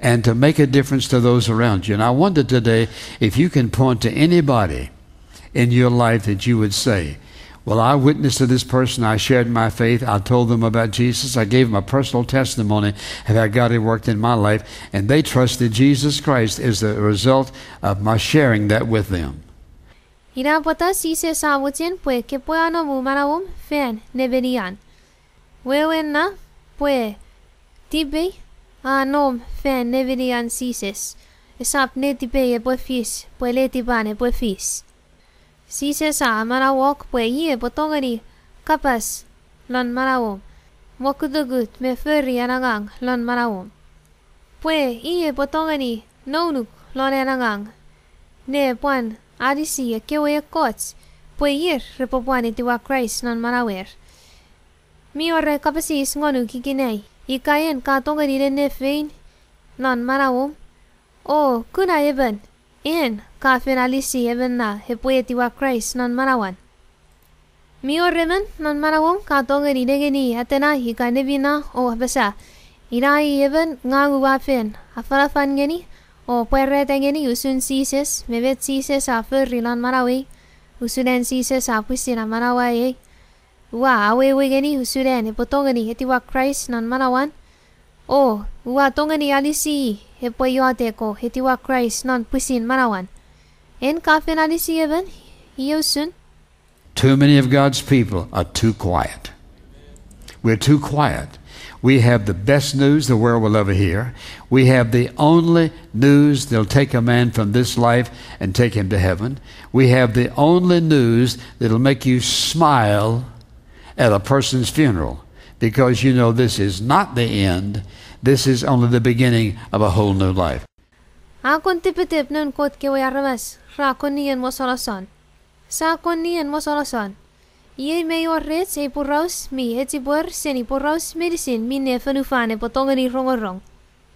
and to make a difference to those around you. And I wonder today if you can point to anybody in your life that you would say, "Well, I witnessed to this person, I shared my faith, I told them about Jesus, I gave them a personal testimony of how God had worked in my life, and they trusted Jesus Christ as the result of my sharing that with them." Ina pwata Jises a mochen pwe kepwe anomu manauom fan nemenian. Wewen na pwe tipei a nom fan nemenian Jises, esap netipei epwe fis pwe letipan epwe fis. Jises a manauok pwe i epwe tongeni kapas lon manauom, mokutukut me fori an angang lon manauom. Pwe i epwe tongeni nounuk lon an angang ne pwan anisi ekkewe ekkoch pwe ir repwe pwan etiwa Kraist non manauer. Mi wor ai kapas eis ngonuk ikenai, ika en ka tongeni nennefein non manauom O kuna emon, en ka fen alisi emon na epwe etiwa Kraist non manauan? Mi wor emon non manauom ka tongeni nengeni atena ika nemina o apasa, ina i emon ngang ua fen afanafan ngeni o pwarata ngeni usun Jises me met Jises a fori non manauei, usun an Jises a pwisin amanaua ei. Ua awewe ngeni usun an epwe tongeni etiwa Kraist non manauan, o ua tongeni alisi i epwe iotek o etiwa Kraist non pwisin manauan. En ka fen alisi emon, iei usun. Too many of God's people are too quiet. We're too quiet. We have the best news the world will ever hear. We have the only news that'll take a man from this life and take him to heaven. We have the only news that'll make you smile at a person's funeral because you know this is not the end. This is only the beginning of a whole new life. A kon tipetip noun Kot kewe aramas ra kon nien mosonoson. Sia kon nien mosonoson. Iei mei wor rech ei poraus mi echipwer seni poraus meinisin minne fonufan epwe tongeni rongorong.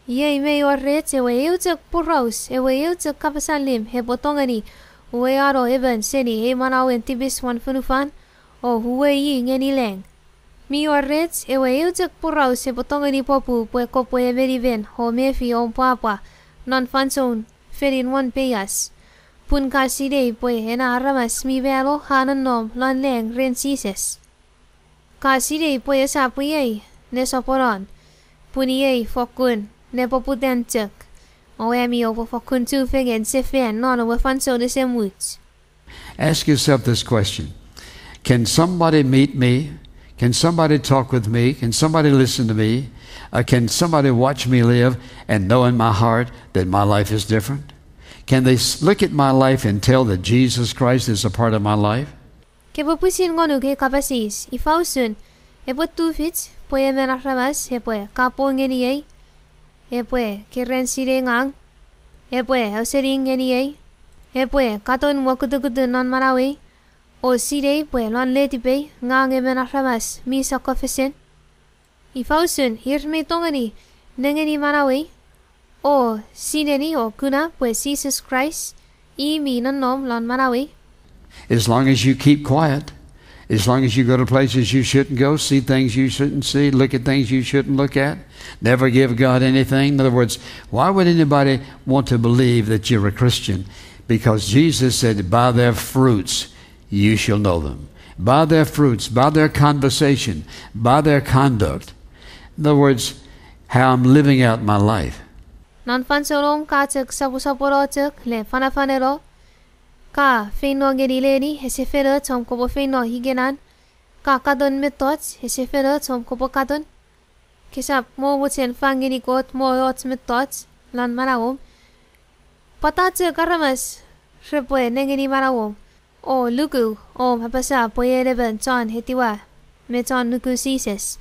Iei mei wor rech ewe eu chok poraus, ewe eu chok kapas allim epwe tongeni uweano emon seni ei manauen tipis won fonufan o uwei i ngeni lang. Mi wor rech ewe eu chok poraus epwe tongeni poputa pwe kopwe emenimen o mefi om pwapwa non fansoun fenin won peias, pun ka sinei pwe ena aramas mi mano a nonnom lon lang ren Jises. Ka sinei pwe esap iei nesoponon, pun iei fokkun nepoputan chok, o ami oupwe fokkun chufengen sefan non ewe fansoun esemuch. Ask yourself this question. Can somebody meet me? Can somebody talk with me? Can somebody listen to me? Uh, can somebody watch me live and know in my heart that my life is different? Can they s- look at my life and tell that Jesus Christ is a part of my life? Kepwe pwisin ngonuk ei kapas eis, ifa usun epwe tufich pwe emon aramas epwe kapong ngeniei, epwe keran sinei ngang, epwe ausening ngeniei, epwe katon mokutukutun non manauei, o sinei pwe lon letipei ngang emon aramas mi sokkofesen? Ifa usun ir mi tongeni nengeni manauei o sineni o kuna pwe Jises Kraist i mi nonnom lon manauei? As long as you keep quiet, as long as you go to places you shouldn't go, see things you shouldn't see, look at things you shouldn't look at, never give God anything. In other words, why would anybody want to believe that you're a Christian? Because Jesus said, by their fruits, you shall know them. By their fruits, by their conversation, by their conduct. In other words, how I'm living out my life. Non fansoun om ka chok soposopono chok le fanafaneno, ka feino ngeni leni ese fen och om kopwe feino ikenan, ka katon mettoch ese fen och om kopwe katon, kesap mo mochen fang ngeni Kot mo och mettoch lon manauom. Pwata chok aramas repwe nengeni manauom o luku om apasa pwe en emon chon etiwa me chon nuku Jises,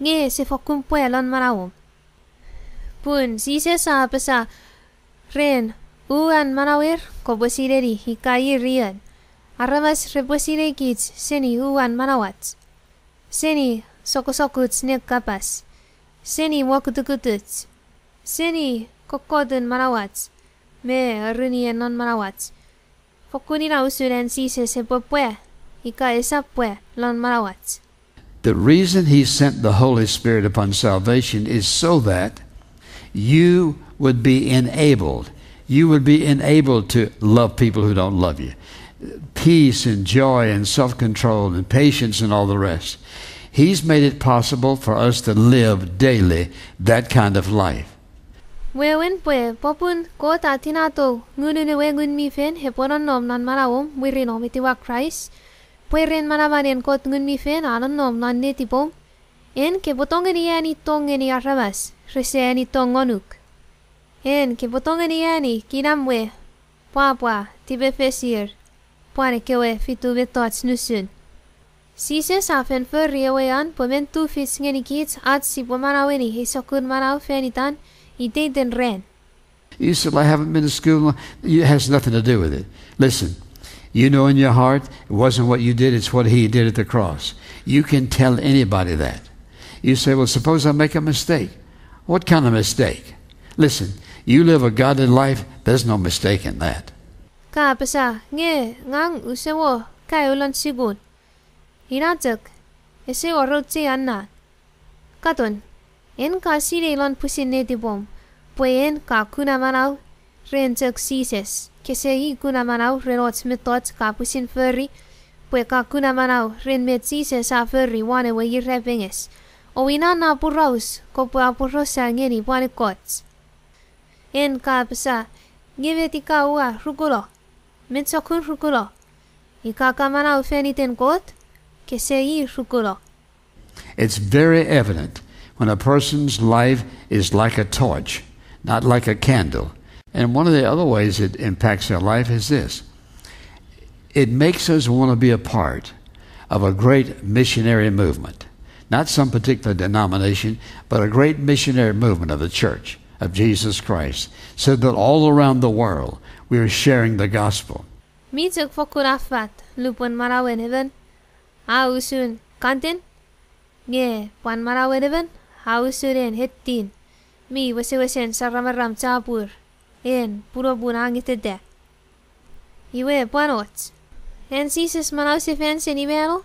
nge ese fokkun pwa lon manauom? Pun Jises a apasa, ren uwan manauer kopwe sineni ika ir ion. Aramas repwe sinei kich seni uwan manauach, seni sokkosokuch ne kapas, seni mokutukutuch, seni kokkotun manauach me arunien non manauach. Fokkun ina usun an Jises epwe pwa ika esap pwa lon manauach. The reason he sent the Holy Spirit upon salvation is so that you would be enabled, you would be enabled to love people who don't love you. Peace and joy and self control and patience and all the rest. He's made it possible for us to live daily that kind of life. Wewen pwe popun Kot a tinato Ngunun ewe Ngun mi Fel epwe nonnom non manauom mwirin om etiwa Kraist, pwe ren manamanen Kot Ngun mi Fel a nonnom non netipom, en kopwe tongeni ani tong ngeni aramas rese ani tong ngonuk. En kopwe tongeni ani kinamwe, pwapwa, tipefesir, pwan ekkewe fitu mettoch nusun. Jises a fen fori ewe an pwe men tufich ngenikich ach sipwe manaueni ei sokkun manau fan itan iteiten ran. You say, well, I haven't been to school. It has nothing to do with it. Listen, you know in your heart, it wasn't what you did, it's what he did at the cross. You can tell anybody that. You say, well, suppose I make a mistake. What kind of mistake? Listen, You live a godly life, there's no mistake in that. Ka apasa, nge ngang use mo kaeo lon sukun. Ina chok, ese wor auchean na. Katon, en ka sinei lon pwisin netipom, pwe en ka kuna manau ren chok Jises, kese i kuna manau ren och mettoch ka pwisin fori, pwe ka kuna manau ren met Jises a fori won ewe irapenges. O ina na poraus kopwe aporausa ngeni pwan ekkoch. En ka apasa, nge met ika ua rukuno? Met sokkun rukuno? Ika ka manau fan iten Kot, kese i rukuno. It's very evident when a person's life is like a torch, not like a candle. And one of the other ways it impacts their life is this. It makes us want to be a part of a great missionary movement. Not some particular denomination, but a great missionary movement of the Church of Jesus Christ, so that all around the world we are sharing the gospel. Mi chok fokkun affat lupwen manauen emon a usun kanten, nge pwan manauen emon a usun en ettin mi wesewesen saramaram chapur, en punopun a ngeteta. Iwe pwan och, an Jises manausefan seni mano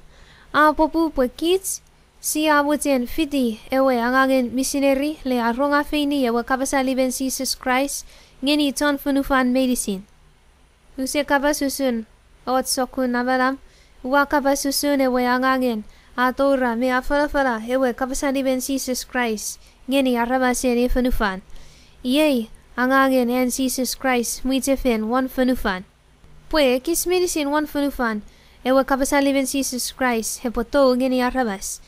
a poputa pwe kich sia mochen fiti ewe angangen misineri le arongafeini ewe kapas allimen Jises Kraist ngeni chon fonufan meinisin. Use kapas usun och sokkun namanam, ua kapas usun ewe angangen atoura me afanafana ewe kapas allimen Jises Kraist ngeni aramasen ei fonufan. Iei angangen an Jises Kraist mwichefen won fonufan. Pwe ekis meinisin won fonufan, ewe kapas allimen Jises Kraist epwe tou ngeni aramas.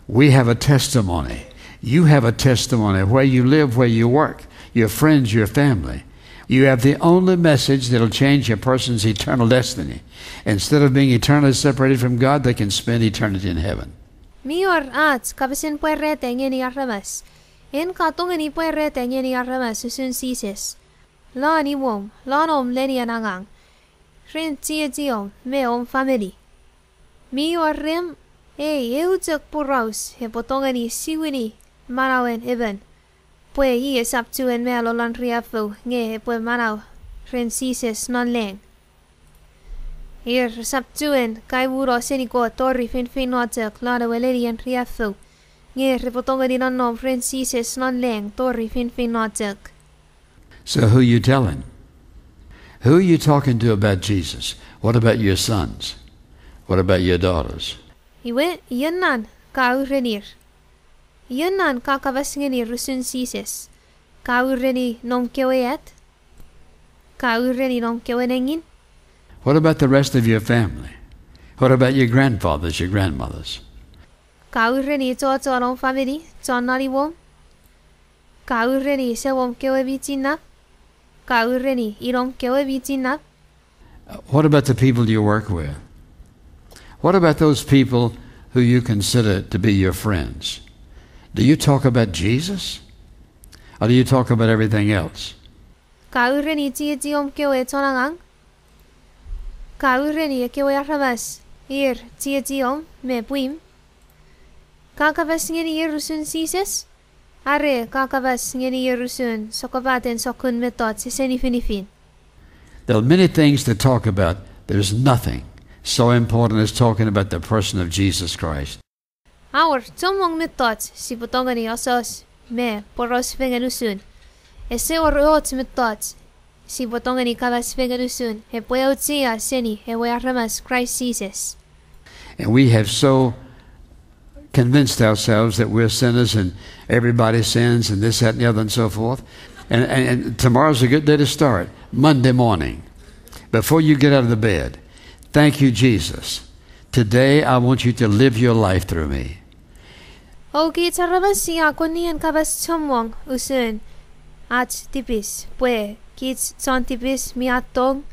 We have a testimony. You have a testimony where you live, where you work, your friends, your family. You have the only message that'll change a person's eternal destiny. Instead of being eternally separated from God, they can spend eternity in heaven. Mi wor ach kapasen pwarata ngeni aramas. En ka tongeni pwarata ngeni aramas usun Jises. Lon imwom, lon om nenien angang, ren chiechiom me om famini. Mi wor remw ei eu chok poraus epwe tongeni siwini manauen emon, pwe i esap chuen malo lon riaffou nge epwe manau ren Jises non lang. Ir resap chuen kaimuno seni Kot tori feinfeino chok lon ewe nenien riaffou, nge repwe tongeni nonnom ren Jises non lang tori feinfeino chok. So who you telling? Who you talking to about Jesus? What about your sons? What about your daughters? Iwe, ien na ka urenir? Ien na ka kapas ngenir usun Jises? Ka ureni noum kewe at? Ka ureni noum kewe nengin? What about the rest of your family? What about your grandfathers, your grandmothers? Ka ureni chochon om famini, chon non imwom? Ka ureni sewom kewe mi chinnap? Ka ureni inom kewe mi chinnap? Uh, what about the people you work with? What about those people who you consider to be your friends? Do you talk about Jesus? Or do you talk about everything else? Ka ureni chiechiom kewe chon angang? Ka ureni ekkewe aramas ir chiechiom me pwim? Ka kapas ngeni ir usun Jises? Are ka kapas ngeni ir usun sokkopaten sokkun mettoch ese nifinifin? There are many things to talk about. There's nothing so important as talking about the person of Jesus Christ. A wor chommong mettoch sipwe tongeni asos me poraus fengen usun. Ese wor och mettoch sipwe tongeni kapas fengen usun epwe auchea seni ewe aramas Kraist Jises. And we have so convinced ourselves that we're sinners and everybody sins and this, that, and the other and so forth. And, and, and tomorrow's a good day to start. Monday morning, before you get out of the bed, thank you, Jesus. Today I want you to live your life through me. O kich aramas sia kon nien kapas chommong usun ach tipis, pwe kich chon tipis mi attong,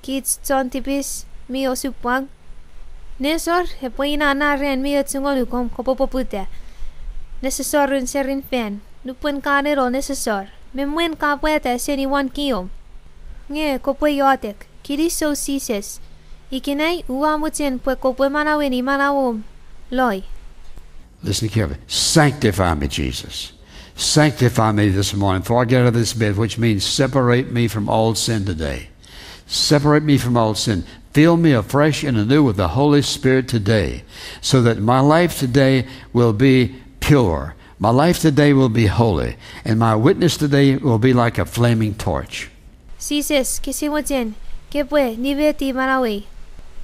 kich chon tipis mi osupwang. Nesor epwe ina na ran mi och ngonuk om kopwe poputa nesosorun sarin fan nupwen ka neno nesosor me mwen ka pwata seni wan kiom. Nge kopwe iotek, kinisou Jises, ikenai ua mochen pwe kopwe manaueni manauom loi. Listen carefully. Sanctify me, Jesus. Sanctify me this morning, for I get out of this bed, which means separate me from all sin today. Separate me from all sin. Fill me afresh and anew with the Holy Spirit today, so that my life today will be pure. My life today will be holy, and my witness today will be like a flaming torch. Jises, kese mochen kopwe nimeti manauei,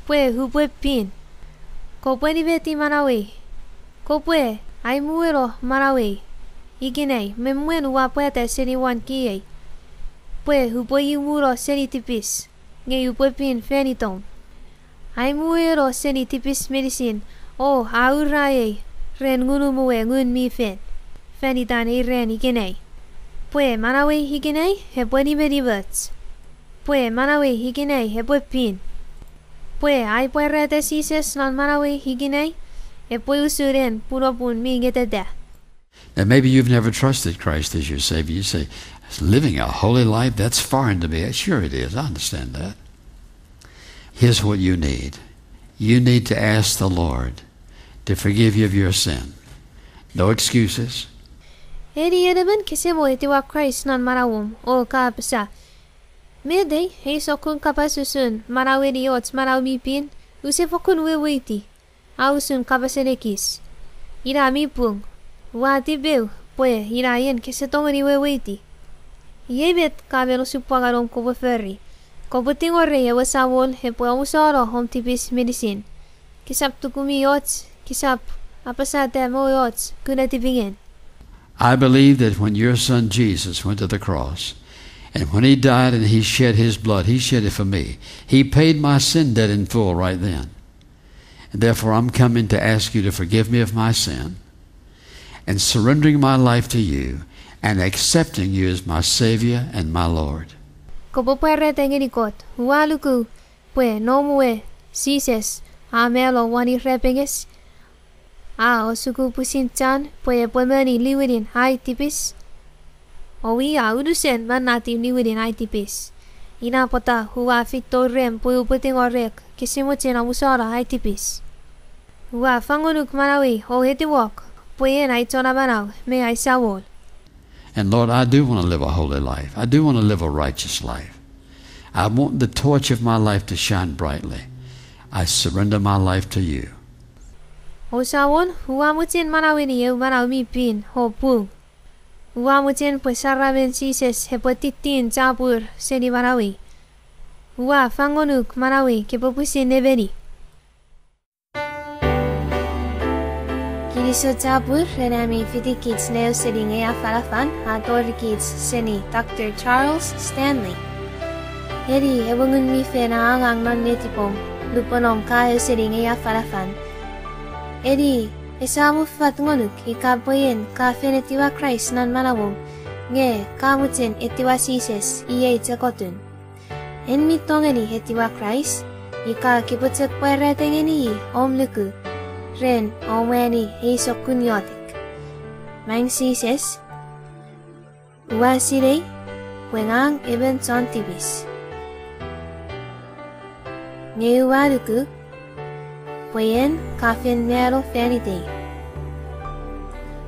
pwe upwe pin. Kopwe nimeti manauei. Kopwe aimueno manauei ikenai me mwen ua pwata seni won kiei, pwe upwe imuno seni tipis, nge upwe pin fan itom. Aimueno seni tipis meinisin, o auraei ren Ngunum we Ngun mi Fel fan itan ei ran ikenai, pwe manauei ikenai epwe nimenimoch, pwe manauei ikenai epwe pin, pwe ai pwarata Jises non manauei ikenai epwe usun en punopun mi ngeteta. Now, maybe you've never trusted Christ as your Savior. You say, "Living a holy life, that's foreign to me." Sure it is. I understand that. Here's what you need. You need to ask the Lord to forgive you of your sin. No excuses. Eni en emon kese mo etiwa Kraist non manauom o ka apasa, met ei, ei sokkun kapas usun manaueni och manau mi pin, use fokkun weweiti. A usun kapasen ekis. Ina mi pung. Ua tipeu pwe ina en kese tongeni weweiti. Iei met ka men osupwangan om kopwe fori. Kopwe tingorei ewe Samol epwe omusano om tipis meinisin. Kesap tukumi och, kesap apasata mo och, kuna tipingen. I believe that when your son Jesus went to the cross, and when he died and he shed his blood, he shed it for me. He paid my sin debt in full right then. And therefore, I'm coming to ask you to forgive me of my sin and surrendering my life to you and accepting you as my Savior and my Lord. Kopwe pwarata ngeni Kot, ua luku pwe noum we Jises a mano won irapenges, a osuku pwisin chan pwe epwe moni niwinin ai tipis. O i a unusen mannatiw niwinin ai tipis. Ina pwata ua feito rem pwe upwe tingorek kese mochen omusano ai tipis. Ua fangonuk manauei o etiwok pwe en ai Chon Amanau me ai Samol. And Lord, I do want to live a holy life. I do want to live a righteous life. I want the torch of my life to shine brightly. I surrender my life to you. O Samol, ua mochen manaueni eu manau mi pin o pung. Ua mochen pwe saramen Jises epwe tittin chapur seni manauei. Ua fangonuk manauei kopwe pwisin nemeni. Kinisou chapur ren ami fitikich neu seni ngei afanafan a torikich seni Doctor Charles Stanley. Eni ewe Ngun mi Fel a angang non netipom lupwen om kaeo seni ngei afanafan. Eni ese mo fat ngonuk ika pwe en ka fen etiwa Kraist non manauom, nge ka mochen etiwa Jises iei chok otun. En mi tongeni etiwa Kraist ika kopwe chok pwarata ngeni i om luku ren om ani ei sokkun iotek. Maing Jises, ua sinei pwe ngang emon chon tipis. Nge ua luku pwe en ka fen mano fan itei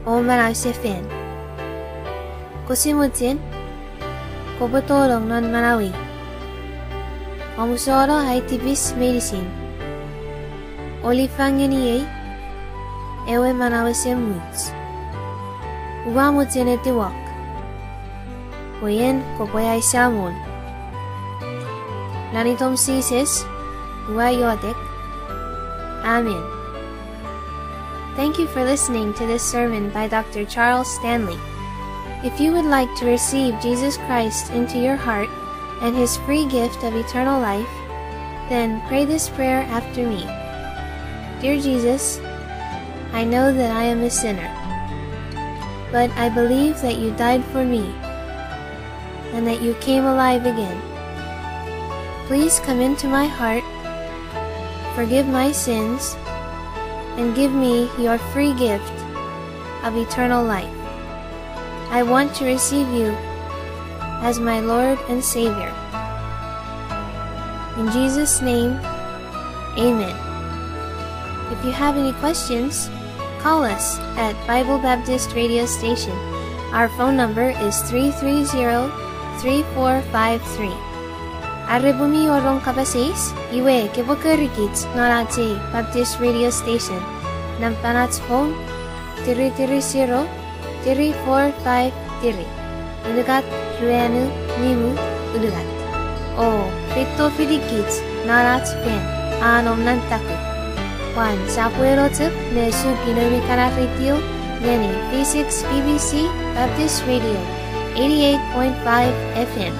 o manausefan. Kose mochen kopwe tonong non manauei. Omusano ai tipis meinisin o lifang ngeniei ewe manau esemuch. Ua mochen etiwok pwe en kopwe ai Samol. Non itom Jises ua iotek, amen. Thank you for listening to this sermon by Doctor Charles Stanley. If you would like to receive Jesus Christ into your heart and his free gift of eternal life, then pray this prayer after me. Dear Jesus, I know that I am a sinner, but I believe that you died for me and that you came alive again. Please come into my heart, forgive my sins, and give me your free gift of eternal life. I want to receive you as my Lord and Savior. In Jesus' name, amen. If you have any questions, call us at Bible Baptist Radio Station Our phone number is three three zero, three four five three. Are pwe mi wor om kapas eis, iwe kopwe kori kich non ach ei Baptist Radio Station. Nampan ach phone, three three zero, three four five three. Unungat ruanu nimu unungat. O feito fiti kich non ach fan a nom non Taku. Pwan sopweno chok ne suki noumi kana radio ngeni V six B B C Baptist Radio, eighty-eight point five F M.